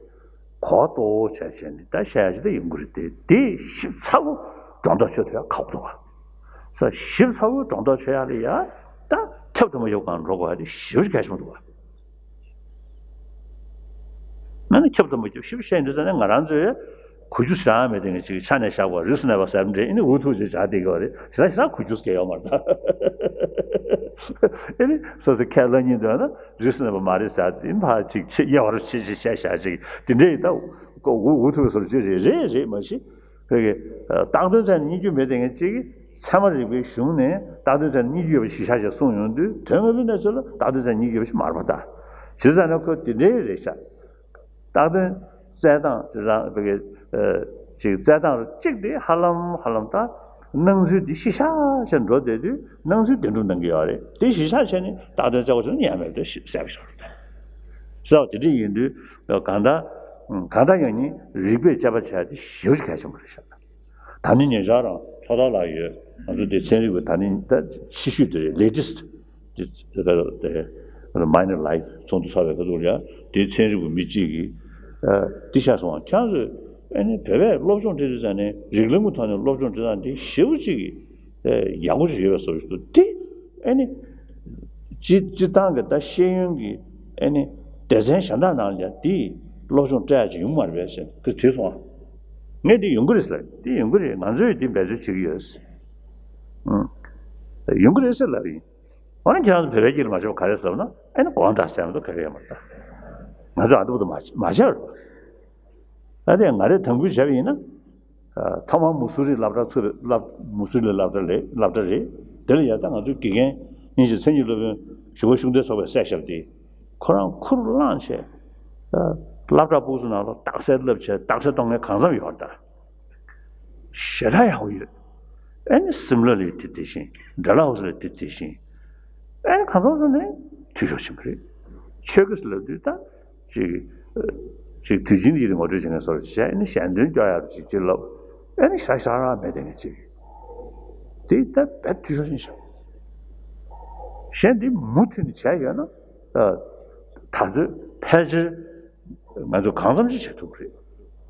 གོ་གཙོ་བོ་བྱས་བྱས་ནས་ད་བཤད་ཡ་ཅིག་ད་ཡོང་གི་རེད་དེ་དེ་ཞིབ་ཚགས་པོ་སྒྲོ་འདོགས་ཆོད་ཐུབ་ཡ་ཁག་པོ་འདུག་ག་ས་ཞིབ་ཚགས་པོ་སྒྲོ་འདོགས་ཆོད་ཡ་ལ་ཡ་ད་ཁྱབ་ཏུ་མ་ཡོད་གང་འགྲོ་དགོས་ཡ་དེ་ཞེ་པོ་ཅིག་གལ་ཆེན་པོ་འདུག་ག་ང་ནི་ཁྱབ་ཏུ་མ་ཁྱབ་ཞིབ་བཤད་འདི་ཟེར་ནས་ང་རང་ཚོའི་གོ་རྒྱུ་ཞེ་དྲག་མེད་དེ་ངས་ཅིག་ཆ་ནས་བཞག་པ་རིས་སུ་གནས་པ་ཟེར་འདྲ་ཨེ་ནི་འུ་ཐུག་ཅིག་བྱ་བསྡད་ཀྱི་ཡོད་རེད་ཞེ་དྲག་ཞེ་དྲག་གོ་རྒྱུ་སྐྱེ་ཡོད་མ་རེད་ད། ཨེ་ནི་སོ་སོ་ཁས་ལེན་སྙིང་འདོད་ན་རིས་སུ་གནས་པ་མ་རེད་ཟེར་ཅིག་ཨེ་ནི་ཕར་ཅིག་ཆེ་དབྱེ་བ་རུ་ཕྱེ་ཅིག་བཤད་བཞག་ཅིག་དེ་འདྲ་ཡིན་ད་འུ་འུ་ཐུག་བཟོ་འདྲ་ཅིག་རེད་རེད་རེད་མ་གཞི། བོད་ཀྱི་བཏགས་དོན་ཚད་ནས་རྙེད་རྒྱུ་མེད་དེ་ངས་གཅིག་གིས་ཚད་མ་རིག་པའི་གཞུང་ནས་བཏགས་དོན་ཚད་ནས་རྙེད་རྒྱུ་ཡོད་པ་གཞི་བཞག་བྱས་གསུངས་ཡོང་དུས་དོན་དངོས་པོའི་གནས་ཚུལ་ལ་བཏགས་དོན་ཚད་ནས་རྙེད་རྒྱུ་ཡོད་པ་ཞིག་མ་རེད་པ་ད། བྱས་ཙང་ན་ཁོ་དེ་འདྲའི་རེད་ཤག་བཏགས་དོན་བཙལ་སྟངས་དེ་རང་བོད་ཀྱི་ཅིག་བཙལ་སྟངས་གཅིག་དེ་ཧ་ལམ་ཧ་ལམ་ད་སྣང་ཚུལ་འདི་གཞི་བཞག་བྱས་འགྲོ་བསྡད་དུས་སྣང་ཚུལ་བདེན་གྲུབ་སྣང་གི་ཡོད་རེད་དེ་གཞི་བཞག་བྱས་ནས་བཏགས་དོན་བཙལ་བ་བྱུང་ན་ཉན་མེད་དེ་གསལ་པོ་ཞིག་རེད་ད། གསལ་བ་དེ་འདྲ་ཡིན་དུས་གང་ལྟར་གང་ལྟར་ཡང་ནི་རིགས་པས་དཔྱད་པ་བྱས་ཏེ་ཞེ་པོ་ཅིག་གལ་ཆེན་པོ་རེད་ཤག་ད་ནི་ཉེ་ཆར་རང་ལྷོ་ཐར་ལ་ཡོད་ང་ཚོ་དེ་ཚན་རིག་པ་ད་ནི་ད་ཕྱི་ཤོས་དེ་རེད་latest་དེ་དེ་minor life་ཚོགས་འདུ་ཚོགས་པའི་ཁ་ཐུག་ལ་དེ་ཚན་རིག་པ་མི་གཅིག་གིས་དེ་ཤ་སོང་བ་ཁྱེད་ཚོས་ཨ་ནི་བོད་པས་སློབ་སྦྱོང་སྤྲད་དུས་ཙང་ནས་རིགས་ལམ་གྱི་ཐོག་ནས་སློབ་སྦྱོང་སྤྲད་སྟངས་དེ་ཞེ་པོ་ཅིག་གི་ཡག་པོ་ཞིག་ཡོད་པའི་བཟོ་ཞིག་འདུག་དེ་ཨ་ནི། སྤྱི་སྤྱི་བཏང་གི་ད་ཤེས་ཡོན་གྱི་ཨ་ནི་སྡེ་ཚན་གཞན་དག་ནང་ལ་ཡང་དེའི་སློབ་སྦྱོང་སྤྲད་ཡ་ཅིག་ཡོང་མ་རེད་པས་ཟེར་ཁོས་དྲིས་སོང་ཨ། ངས་འདི་ཡོང་གི་རེད་ཟེར་ལབ་འདི་ཡོང་གི་རེད་ང་ཚོས་འདི་འབད་རྩོལ་བྱེད་ཀྱི་ཡོད་ཟེར། ཨང་། ཡོང་གི་རེད་ཟེར་ལབ་ཡིན། འོ་ན་ཁྱེད་རང་ཚོ་བོད་པའི་སྐད་ལ་མ་ཤེས་པ་ག་རེ་ཟེར་ལབ་ན་ཨ་ནི་དགོངས་དག་ཟེར་མ་གཏོགས་ག་གེ་ཡོད་མ་རེད་ད། ང་ཚོ་ཨ་འདུག་ཏུ་མ་མ་བྱས་རེད་པ། ཨ་དེ་ང་རས་དམ་འབུལ་བྱས་པ་ཡིན་ན། ཐོག་མར་མུ་སུ་རི་སློབ་གྲྭ་ཚུར་སློབ་མུ་སུ་རི་སློབ་གྲྭ་ལས་སློབ་གྲྭ་རེད། དེ་ལ་ཡང་ད་ང་ཚོའི་དགེ་རྒན་དབྱིན་ཇིའི་མཚན་ཉིད་སློབ་དཔོན་ཞུ་བ་ཤུགས་ལྡན་ཚོགས་པའི་སྲས་ཞབས་དེ་ཁོ་རང་ཁུར་བླངས་བྱས། སློབ་གྲྭ་སྤུ་སུ་ནང་ལ་རྟགས་གསལ་བསླབ་བྱས་རྟགས་གསལ་གཏོང་མཁན་གང་འཚམ་ཡོད་རེད་ད། ཞེ་དྲག་ཡག་པོ་ཡོད། ཨ་ནི་སིམ་ལ་ལ་དེ་དེ་བཞིན་ཌལ་ཧོ་སི་ལ་དེ་དེ་བཞིན། ཨེ་ནི་གང་འཚམ་སོང་ནས་འཐུས་ཤོར་ཕྱིན་པ་རེད། ཆོས་སྐད་ལབ་དུས་ད་ཅིག་ཅིག་དུས་ཆེན་དེ་ཡིན་ངོ་སྤྲོད་བྱེད་མཁན་བཟོ་འདྲ་བྱས་ཨེ་ནི་ཞལ་འདོན་སྐྱོར་ཡག་ཅིག་ཅིག་ལབ། ཨེ་ནི་ཞག་ཞག་རང་མེད་དེ་ངས་ཅིག་དེ་ད་བས་འཐུས་ཤོར་ཕྱིན་ཤག་གཞན་དེ་མུ་མཐུད་ནས་བྱས་ཡོད་ན་ད་ཚོད་ཕལ་ཆེར། ང་ཚོ་གང་འཚམ་ཅིག་བྱེད་ཐུབ་ཀྱི་རེད།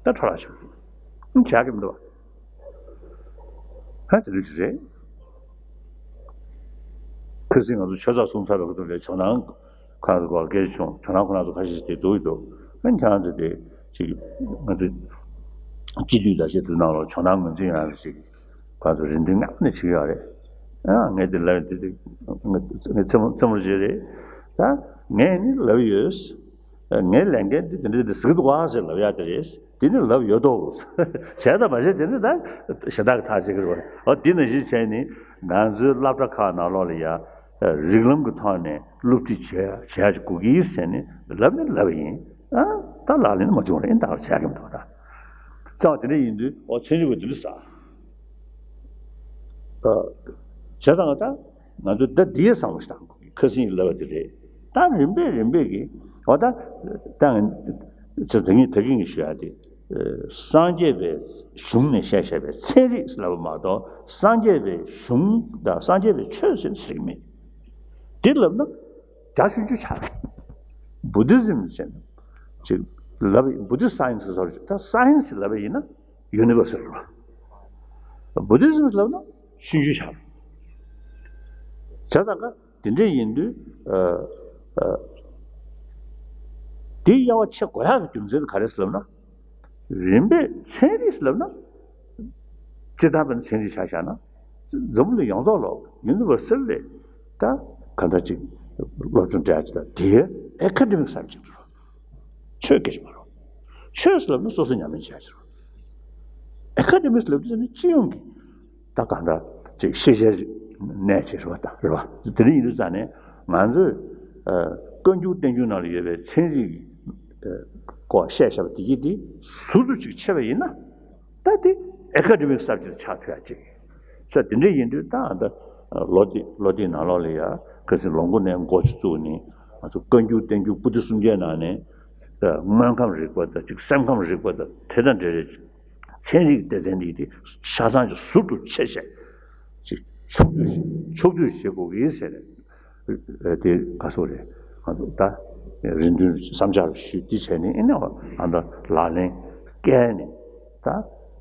ད་འཕྲོ་བརླག་ཆེན་པོ་རེད། བྱ་གི་མི་འདུག་བ། ཧ་དེ་འདྲ་ཞིག་རེད། ཁ་སང་ང་ཚོ་ཆོས་ཚོགས་གསུམ་ཚར་བའི་ཁ་ཐུག་ལ་ཇོ་ནང་ཁ་ཚོ་གོ་སྐད་བྱུང་། ཇོ་ནང་ཁོ་ན་ཚོ་ཁ་ཤས་ཤིག་དེ་འདུག་གི་འདུག་ཨ་ཁྱེད་རང་ཚོ་དེ་ཅིག་ང་ཚོ་སྤྱི་འཐུས་ལ་བཤད་དུས་ནང་ལོགས་ཇོ་ནང་ངོས་འཛིན་ཡང་ཞིག་ཁོ་ཚོ་རེ་འདུན་སྔ་མོ་ནས་བྱེད་ཀྱི་ཡོད་རེད། ཨ་ངས་དེ་ལབ་དེ་དེ་ངས་ཚེ་མོ་ཚེ་མོ་ཞིག་རེད། ད་ངས་ནི་ལབ་ཡོད། ངའི་ལས་འགན་དེ་དེ་འདྲ་དེ་ཟེར་གི་འདུག་ག་ཟེར་ལབ་ཡག་དེ་རེད། དེ་ནི་ལབ་ཡོད་དོ། བྱས་དང་མ་བྱས་དེ་ནི་ད་གཞན་དག་གི་ཐག་བཅད་ཀྱི་རེད་བ། འོ་དེ་ནང་བཞིན་བྱས་ནི་ང་ཚོའི་སློབ་གྲྭ་ཁག་ནང་ལོགས་ལ་ཡ་རིགས་ལམ་གྱི་ཐོག་ནས་སློབ་ཁྲིད་བྱས་བྱས་ཀྱི་དགོས་ཀྱི་ཟེར་ནི་ལབ་ནི་ལབ་ཡིན། ཨ་ད་ལག་ལེན་མ་བྱུང་རེད་ད་བྱས་ཀྱི་མི་འདུག་ད་རྩ་བ་དེ་འདྲ་ཡིན་དུས་འོ་ཚན་རིག་པ་དེ་འདྲ་ཟ། བྱས་ཙང་ད་ང་ཚོ་ད་འདིའི་བསམ་བློ་ཞིག་བཏང་དགོས་ཀྱི་ཁ་སང་ཡིན་ལབ་པ་དེ་རེད། ད་རིམ་པས་རིམ་པས་ཀྱི་འོ་ད་ད་ང་ཚོ་ད་གིན་ད་གིན་གྱི་ཞུ་ཡག་དེ་སངས་རྒྱས་པའི་གཞུང་ནས་བཤད་བཤད་པའི་ཚན་རིག་ལབ་པ་མ་གཏོགས་སངས་རྒྱས་པའི་གཞུང་དང་སངས་རྒྱས་པའི་ཆོས་ཟེར་ཟེར་གྱི་མེད། དེ་ལབ་ན་རྒྱ་ཆུང་ཆུང་ཆགས་རེད། Buddhism་ཟེར་ན་ཅིག་ལབ་Buddhist science་ཟེར་ད་science་ལབ་པ་ཡིན་ན། Universal་རེད་བ། Buddhism་ལབ་ན་ཆུང་ཆུང་ཆགས་རེད། བྱས་ཙང་ཀ་དེ་འདྲ་ཡིན་དུས་ཨ་ཨ་དེ་དབྱེ་བ་ཕྱེ་དགོས་ཡག་གི་རྒྱུ་མཚན་དེ་ག་རེ་ཟེར་ལབ་ན། རིམ་པས་ཚན་རིག་ལབ་ན་སྤྱིར་བཏང་བའི་ཚན་རིག་ཆ་བཞག་ན་འཛམ་བུ་གླིང་ཡོངས་རྫོགས་ལ་Universal་ལས་ད་ག་འདྲ་ཅིག་སློབ་སྦྱོང་སྤྲད་ཡག་ཅིག་དང་དེའི་academic subject་རེད། ཆོས་སྐད་ཆ་མ་རེད། ཆོས་ལབ་ན་སོ་སོ་ཉམས་ལེན་བྱས་ཕྱིར། Academics་ལབ་དུས་ནི་སྤྱི་ཡོངས་ཀྱི་ད་གང་འདྲ་ཅིག་ཤེས་བྱའི་གནས་ཅིག་རེད་བ། ད་རེད་བ། དེ་འདྲ་ཡིན་དུས་ཙང་ནས་ང་ཚོས་ཨ་བཀའ་འགྱུར་བསྟན་འགྱུར་ནང་ལ་ཡོད་པའི་ཚན་རིག་ཨ་སྐོར་བཤད་བཞག་པ་དེ་གྱིས་དེ་ཟུར་དུ་ཅིག་ཕྱེ་བ་ཡིན་ན། ད་དེ་academic subject་ཆགས་ཐུབ་ཡག་ཅིག་ས་དེ་འདྲ་ཡིན་དུས་ད་ཨ་ད་ལོ་དེ་ལོ་དེའི་ནང་ལོགས་ལ་ཡ་ཁ་སང་ལོ་མགོ་ནས་འགོ་ཚུགས་ནས་ང་ཚོ་བཀའ་འགྱུར་བསྟན་འགྱུར་པོ་ཏི་སུམ་བརྒྱའི་ནང་ནས་ཨ་དངོས་ཁམས་རིག་པ་དང་ཅིག་སེམས་ཁམས་རིག་པ་དང་དེ་དང་འབྲེལ་བའི་ཚན་རིག་སྡེ་ཚན་འདི་དེ་ཆ་ཚང་ཅིག་ཟུར་དུ་ཕྱེ་བྱས་ཅིག་ཕྱོགས་བསྡུས་ཕྱོགས་བསྡུས་བྱེད་དགོས་ཀྱི་ཟེར་ནས་དེ་ག་སོགས་རེད། ང་ཚོ་ད་རེ་འདུན་བསམ་འཆར་ཞུས་ཏེ་བྱས་ནས་ཨེ་ནས་ཨ་ད་ལག་ལེན་བཀལ་ནས་ད་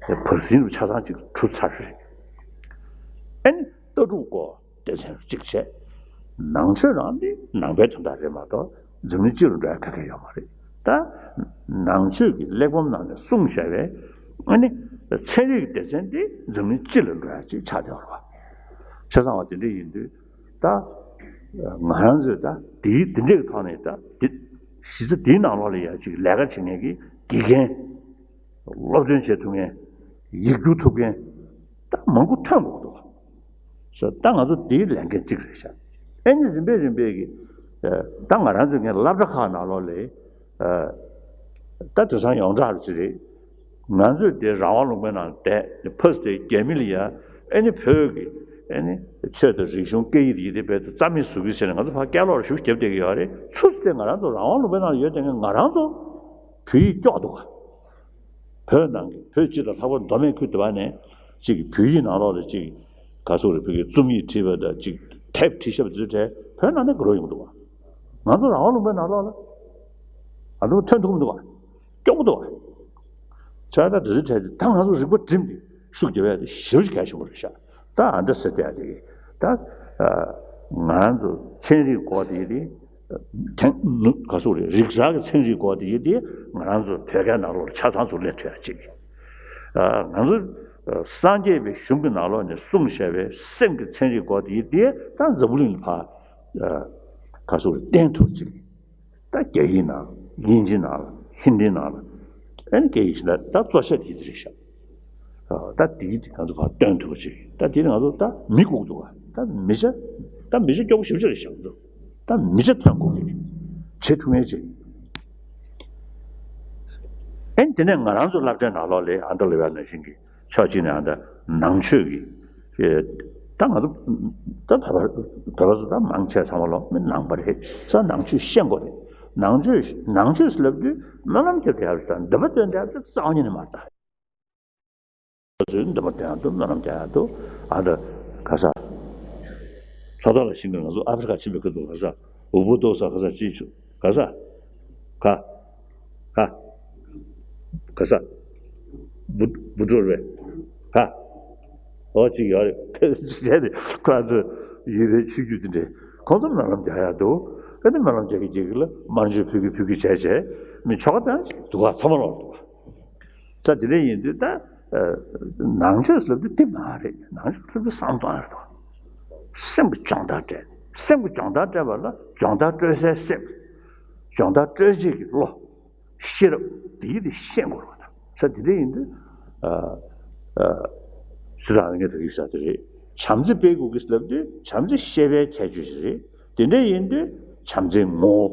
དེ་བར་ཟིན་རུ་ཆ་ཚང་ཅིག་གྲུབ་ཚར་རེད། ཨེ་ནས་ལྟ་གྲུབ་སྐོར་སྡེ་ཚན་གཅིག་བྱས། ནང་ཆོས་རང་འདི་ནང་པའི་དོན་དག་རེད་མ་གཏོགས་འཛམ་གླིང་སྤྱི་ལ་འགྲོ་ཡ་ག་གེ་ཡོད་མ་རེད། ད་ནང་ཆོས་ཀྱི་གླེགས་བམ་ནང་ནས་གསུངས་བཞག་པའི་ཨ་ནི་ཚན་རིག་སྡེ་ཚན་འདི་འཛམ་གླིང་སྤྱི་ལ་འགྲོ་ཡ་ཅིག་ཆགས་བསྡད་ཡོད་རེད་བ། བྱས་ཙང་བ་དེ་འདྲ་ཡིན་དུས་ད་ང་རང་ཚོས་ད་དེའི་དེ་འདྲའི་ཐོག་ནས་ད་དེ་གཞི་རྩ་དེའི་ནང་ལོགས་ལ་ཡ་ཅིག་ལས་ཀ་བྱེད་མཁན་གྱི་དགེ་རྒན། སློབ་སྟོན་བྱེད་ཐུབ་མཁན། ཡིག་སྒྱུར་ཐུབ་མཁན། ད་མང་པོ་ཐོན་དགོས་འདུག་ཟེར། ད་ང་ཚོ་འདིའི་ལས་འགན་གཅིག་རེད་ཤག་ཨེ་ནི་རིམ་པས་རིམ་པས་ཀྱི་ད་ང་རང་ཚོའི་ངའི་སློབ་གྲྭ་ཁག་ནང་ལོགས་ལ་ད་དེང་སང་ཡོངས་གྲགས་རུ་ཅི་རེད། ང་ཚོས་དེ་རང་དབང་ལུང་པའི་ནང་བསྡད་ཕ་སི་དེ་རྒྱ་མི་ལ་ཡ་ཨེ་ནི་བོད་ཀྱི་ཨེ་ནི་ཆོས་དང་རིག་གཞུང་སྐད་ཡིག་དེ་ཡིན་དེ་བོད་དུ་རྩ་མེད་བཟོ་གི་ཟེར་ནས་ང་ཚོ་ཕར་སྐད་ལོག་ར་ཞུ་རྒྱབ་བསྡད་ཀྱི་ཡོད་རེད། ཚུར་ཚེ་ང་རང་ཚོ་རང་དབང་ལུང་པའི་ནང་ལ་ཡོད་དེ་ང་རང་ཚོ་བོད་ཡིག་སྐྱོག་འདུག་ག་བོད་ནང་གི་བོད་སྤྱི་དང་ལྷག་པར་མདོ་སྨད་ཁུལ་དུ་བ་ནས་གཅིག་གི་བོད་ཡིག་ནང་ལོགས་ལ་གཅིག་ག་སོགས་རེ་བོད་ཀྱི་རྩོམ་ཡིག་བྲིས་པ་དང་གཅིག་དེབ་བྲིས་ཤག་པ་དེ་ཚོ་གྲས་བོད་ནང་ནས་དགའ་རབ་ཡོང་གི་འདུག་ག་ང་ཚོ་རང་དབང་ལུང་པའི་ནང་ལོགས་ལ་ང་ཚོ་ཐོན་ཐུབ་མི་འདུག་ག་སྐྱོ་པོ་འདུག་ག་བྱས་ཙང་དེ་ཚོ་གྲས་དེ་ད་ང་ཚོ་རིག་པ་བསྒྲིམས་ཏེ་ཤུགས་རྒྱབ་ཡ་དེ་ཞེ་པོ་ཅིག་གལ་ཆེན་པོ་རེད་ཤག་ད་ཨ་འདྲ་ཟེར་བསྡད་ཡ་དེ་གི་ད་ང་རང་ཚོ་ཚན་རིག་སྐོར་དེ་དེ། དེང་ག་སོགས་རེད། རིག་གསར་གྱི་ཚན་རིག་སྐོར་དེ་ཡིན་ཏེ་ང་རང་ཚོ་བོད་སྐད་ནང་ལོགས་ལ་ཆ་ཚང་ཚུར་སླེབས་ཐུབ་ཡ་གཅིག་ང་ཚོ་སངས་རྒྱས་པའི་གཞུང་གི་ནང་ལོགས་ནས་གསུངས་བཞག་པའི་སེམས་ཀྱི་ཚན་རིག་སྐོར་དེ་ཡིན་ཏེ་ད་འཛམ་བུ་གླིང་ལ་ཕར་ག་སོགས་རེད་བསྟན་ཐུབ་ཅིག་ད་རྒྱ་ཡིག་ནང་དབྱིན་ཇི་ནང་ལ་ཧིན་དི་ནང་ལ་ཨ་ནི་སྐད་ཡིག་ཤིག་ད་ད་གཙོ་ཆེ་དེ་རེད་ཤག་ད་དེའི་དེ་ང་ཚོ་ཕར་སྟོན་ཐུབ་པ་ཅིག་ད་དེ་ནི་ང་ཚོ་ད་མི་སྒུག་འདུག་ག་ད་མི་ཆ་ད་མི་ཆ་སྐྱོ་པོ་ཞེ་པོ་ཅིག་རེད་ཤག་ད་མི་ཆ་ཐོན་དགོས་ཀྱི་རེད། བྱེད་ཐུབ་མཁན་ཅིག་ཨེ་དེ་ནས་ང་རང་ཚོ་སློབ་གྲྭའི་ནང་ལོགས་ལ་ཨ་མདོ་ལ་ཡོད་ནང་བཞིན་གྱི་ཕྱོགས་གཅིག་ནས་ཨ་མདའ་ནང་ཆོས་ཀྱི་ཨེ་ ད་ང་ཚོ་ད་བོད་པ་བོད་པ་ཚོ་ད་མང་ཆེ་ཚང་མ་ལོ་མི་ནང་པ་རེད། ས་ནང་ཆོས་ཤེས་དགོས་རེད། ནང་ཆོས་ནང་ཆོས་ལབ་དུས་སྨོན་ལམ་རྒྱབ་བསྡད་ཡག་ཅིག་དང་འདོན་པ་འདོན་བསྡད་ཡག་ཅིག་རྩ་བ་ཉིད་ནས་མ་རེད་ད། ཚོས་འདོན་པ་འདོན་ཡག་འདུག་སྨོན་ལམ་རྒྱག་ཡག་འདུག་ཨ་ད་ག་ས། ལྷོ་ཐོག་ལ་ཤིང་གི་ང་ཚོ་ཨ་ཕི་རི་ཀ་ཕྱིན་པའི་སྐབས་དུ་ག་ས། འུ་བུ་ཏོ་ས་ག་ས་ཅི་ཆུ་ག་ས། ག་ག་ག་ས། བུ་བུ་ཏོ་རེད། ག་ཨོ་ཅིག་ཡོད་རེད། བྱས་ཏེ་ཁོ་རང་ཚོ་ཡུལ་པའི་ཆོས་བརྒྱུད་དེ་འདྲས་ཁོང་ཚོ་སྨོན་ལམ་རྒྱག་ཡག་འདུག་ཨ་ནི་སྨོན་ལམ་རྒྱག་གི་རྒྱག་གི་ལ་དམར་མཆོད་ཕུལ་གི་ཕུལ་གི་བྱས་བྱས་མི་ཆོ་ག་དང་འདུག་ག་ཚང་མ་ལོག་འདུག་ག་ས་དེ་འདྲ་ཡིན་དུས་ད་ནང་ཆོས་ལབ་དུས་དེ་མ་རེད། ནང་ཆོས་ལབ་དུས་བསམ་གཏོང་ཡག་རེད། སེམས་ཀྱི་སྦྱོང་བརྡར་སྤྲད། སེམས་ཀྱི་སྦྱོང་བརྡར་སྤྲད་པ་ལ་སྦྱོང་བརྡར་སྤྲོད་སའི་སེམས། སྦྱོང་བརྡར་སྤྲོད་བྱེད་ཀྱི་བློ། ཤེས་རབ་དེ་ཡིད་དེ་ཤེས་དགོས་རེད། ས་དེ་འདྲ་ཡིན་དུས་སི་ཙང་ངས་ད་གི་ས་དེ་རེད། བྱམས་བརྩེ་སྤེལ་དགོས་ཀྱི་ལབ་དུས་བྱམས་བརྩེ་ཤེས་པའི་ཁྱད་ཆོས་ཤིག་རེད། དེ་འདྲ་ཡིན་དུས་བྱམས་བརྩེའི་ངོ་བོ་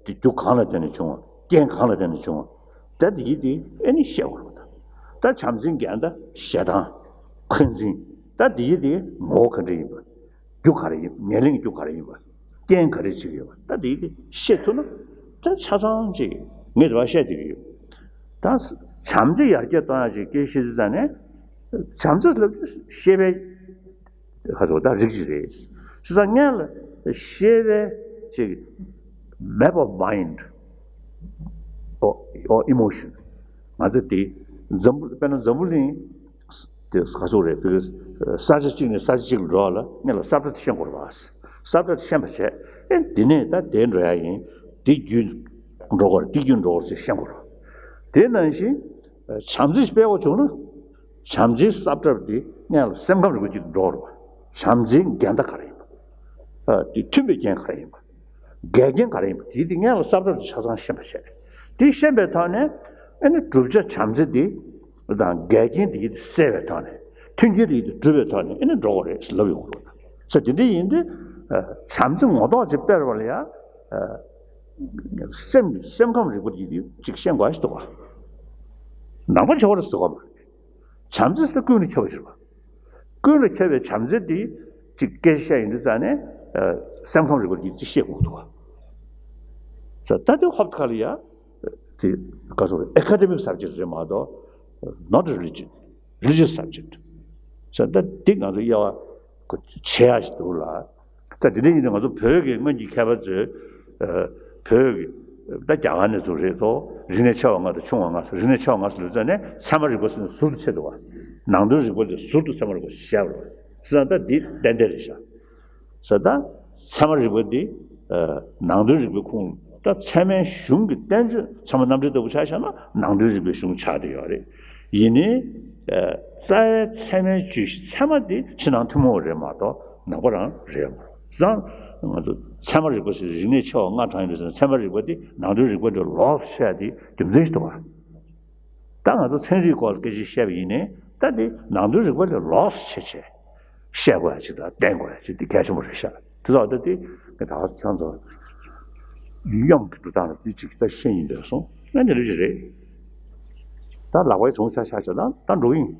དེ་རྒྱུ་གང་ལ་བརྟེན་ནས་བྱུང་བ། རྐྱེན་གང་ལ་བརྟེན་ནས་བྱུང་བ། ད་དེ་ཡིད་དེ་ཨེ་ནི་ཤེས་དགོས་རེད། ད་བྱམས་བརྩེའི་འགལ་ཟླ་ཞེ་སྡང་། འཁོན་འཛིན། ད་དེ་ཡིད་དེ་ངོ་བོ་ག་འདྲ་ཡིན་པ། རྒྱུ་ག་རེ་ཡིན། ཉེར་ལེན་གྱི་རྒྱུ་ག་རེ་ཡིན་པ། རྐྱེན་ག་རེ་བྱེད་ཀྱི་ཡོད་པ། ད་དེ་དེ་ཤེས་ཐུབ་ན་ད་ཆ་ཚང་ཅིག་ངས་དེ་བ་བཤད་བསྡད་ཀྱི་ཡོད། ད་བྱམས་བརྩེ་ཡར་རྒྱས་གཏོང་ཡག་ཅིག་སྐད་ཆ་བཤད་དུས་ཙང་ནས་བྱམས་བརྩེ་ལབ་དུས་ཤེས་པའི་ཁ་ཚོ་ད་རིགས་ཅིག་རེད། བྱས་ཙང་སྔོན་ལ་ཤེས་པའི་ཅིག་map of mind or or emotion ང་ཚོ་དེ་འཛམ་བུ་དཔེར་ན་འཛམ་བུ་གླིང་དེ་ག་ཚོད་རེད། བོད་ས་ཆ་གཅིག་ནས་ས་ཆ་གཅིག་ལ་འགྲོ་བ་ལ་སྔོན་ལ་ས་བཀྲ་དེ་ཤེས་དགོས་རེད་པ། ས་བཀྲ་དེ་ཤེས་པ་བྱས་ཨེ་འདི་ནས་ད་དེ་འགྲོ་ཡག་ཡིན། འདི་བརྒྱུད་འགྲོ་དགོས་རེད། འདི་བརྒྱུད་འགྲོ་དགོས་རེད་ཅེས་ཤེས་དགོས་རེད་པ། དེ་ནང་བཞིན་བྱམས་བརྩེ་སྤེལ་བ་བྱུང་ན་བྱམས་བརྩེའི་ས་བཀྲ་དེ་སྔོན་ལ་སེམས་ཁམས་རིག་པ་ཅིག་ཏུ་འགྲོ་དགོས་རེད་པ། བྱམས་བརྩེའི་འགལ་ཟླ་ག་རེ་ཡིན་པ། ཨ་དེ་མཐུན་པའི་རྐྱེན་ག་རེ་ཡིན་པ། འགལ་རྐྱེན་ག་རེ་ཡིན་པ་དེ་དེ་སྔོན་ལ་ས་བཀྲ་དེ་ཆ་ཚང་ཤེས་པ་བྱས། དེ་ཤེས་པའི་ཐོག་ནས་ཨ་ནི་བསྒྲུབ་བྱ་བྱམས་བརྩེ་དེ་དང་འགལ་རྐྱེན་དེ་ཡིད་དུ་སེལ་བའི་ཐོག་ནས་མཐུན་རྐྱེན་དེ་ཡིད་དུ་སྒྲུབ་པའི་ཐོག་ནས་ཨ་ནི་འགྲོ་དགོས་རེད་ལབ་ཡོང་གི་འདུག་ས་དེ་འདྲ་ཡིན་དུས་བྱམས་བརྩེ་ངོ་ཐོག་ཅིག་སྤེལ་བ་ལ་ཡང་སེམས་སེམས་ཁམས་རིག་པ་དེ་ཅིག་ཤེས་དགོས་ཞིག་འདུག་ག་ནང་པ་ཆོས་པ་རེད་ཟེར་བ་མ་རེད། བྱམས་བརྩེ་ཟེར་ན་ཀུན་ལ་ཁྱབ་པ་ཞིག་རེད་པ། ཀུན་ལ་ཁྱབ་པའི་བྱམས་བརྩེ་འདི་གཅིག་སྐད་ཆ་བཤད་ཡོང་དུས་ཙང་ནས་ཨ་སེམས་ཁམས་རིག་པ་འདི་གཅིག་ཤེས་དགོས་འདུག་ག་ད་ལྟ་ཧོབ་ཁ་ལ་ཡ་དེ་ག་སོ་རེད། ཨེ་ཀ་ཌེ་མིག་སབ་ཇེག་རེད་མ་གཏོགས་not religion, religious subject ས་ད་འདི་ང་ཚོ་དབྱེ་བ་བྱེད་ཡ་ཞིག་འདུག་ལ། ས་དེ་འདྲ་ཡིན་ན་ང་ཚོ་བོད་ཀྱི་སྔོན་གྱི་མཁས་པ་ཚོས་ཨ་བོད་ཀྱི་ད་རྒྱ་གར་ནས་ཚུར་རེད་ཚོ། རིག་གནས་ཆེ་བ་ལྔ་དང་ཆུང་བ་ལྔ་ཟེར། རིག་གནས་ཆེ་བ་ལྔ་ཟེར་ལབ་ཙང་ནས་ཚད་མ་རིག་པ་ཟེར་ནས་ཟུར་དུ་ཕྱེ་འདུག་ག་ནང་དོན་རིག་པ་ལས་ཟུར་དུ་ཚད་མ་རིག་པ་ཞེས་བཤད་པ་རེད། ས་ད་འདི་ཏན་ཏན་རེད་ཤག་ས་ད་ཚད་མ་རིག་པ་འདི་ཨ་ནང་དོན་རིག་པའི་ཁོངས་ད་ཚད་མའི་གཞུང་གི་བསྟན་བཅོས་ཚད་མ་རྣམ་འགྲེལ་ལྟ་བུ་ཆ་བཞག་ན་ནང་དོན་རིག་པའི་གཞུང་ཆགས་བསྡད་ཡོད་རེད། ཡིན་ནའི་ཨ་རྩ་བའི་ཚད་མའི་བརྗོད་གཞི་ཚད་མ་འདི་ཕྱི་ནང་ཐུན་མོང་བ་རེད་མ་གཏོགས་ནང་པ་རང་རེད་མ་རེད། བཟང་། ང་ཚོ་ཚད་མ་རིག་པ་ཞེས་རིག་གནས་ཆེ་བ་ལྔ་དྲངས་ཡོད་རེད་ཟེར་ན་ཚད་མ་རིག་པ་འདི་ནང་དོན་རིག་པ་འདྲ་ལོགས་སུ་བཤད་དེ་རྒྱུ་མཚན་ཞིག་འདུག་ག་ད་ང་ཚོ་ཚན་རིག་སྐོར་ལ་སྐད་ཆ་བཤད་པ་ཡིན་ནའི་ད་འདི་ནང་དོན་རིག་པ་ལས་ལོགས་སུ་བྱས་བྱས་བཤད་དགོས་ཡ་ཅིག་དང་བསྟན་དགོས་ཡ་ཅིག་འདི་གལ་ཆེན་པོ་རེད་ཤག་དེ་ལ་ད་འདི་ངས་ད་ཁྱང་ཚོ་གཡང་གི་འགྲོ་སྟངས་ལ་འདི་ཅིག་ད་ཤེས་ཡིན་འདོད་སོང་། ང་འདི་འདྲ་ཅིག་རེད། ད་ལག་པའི་གྲོང་ཆ་ཆ་ཆ་ད་ད་འགྲོ་ཡིན།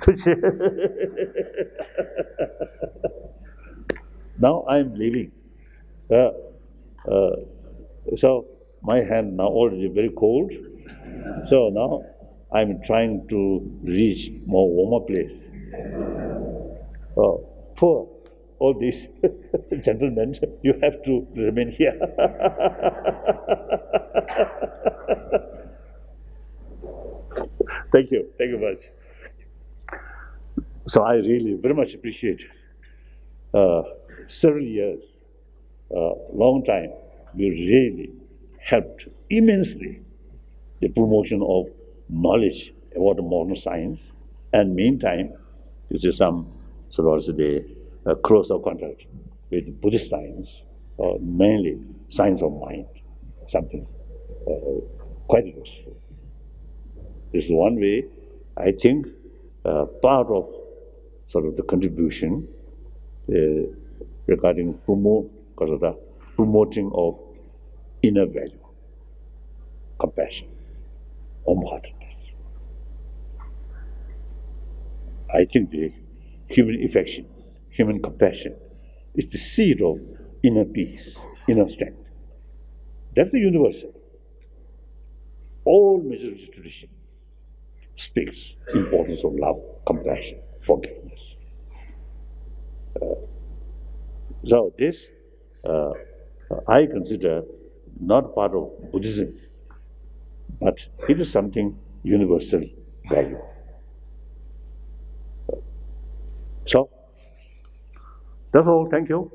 ཐུགས་རྗེ་ཆེ། Now I am leaving. Uh, uh, so my hand now already very cold. So now I'm trying to reach more warmer place. Uh, poor all these gentlemen, you have to remain here. Thank you. Thank you much. So I really very much appreciate uh, several years, uh, long time, we really helped immensely the promotion of knowledge about modern science. And meantime, you see some sort of the uh, closer contact with Buddhist science, uh, mainly science of mind, something uh, quite useful. This is one way, I think, uh, part of sort of the contribution uh, regarding promote, promoting of inner value, compassion, warm-heartedness. I think the human affection Even compassion is the seed of inner peace, inner strength. That's the universal. All major tradition speaks importance of love, compassion, forgiveness. Uh, so this uh, I consider not part of Buddhism, but it is something universal value. So that's all. Thank you.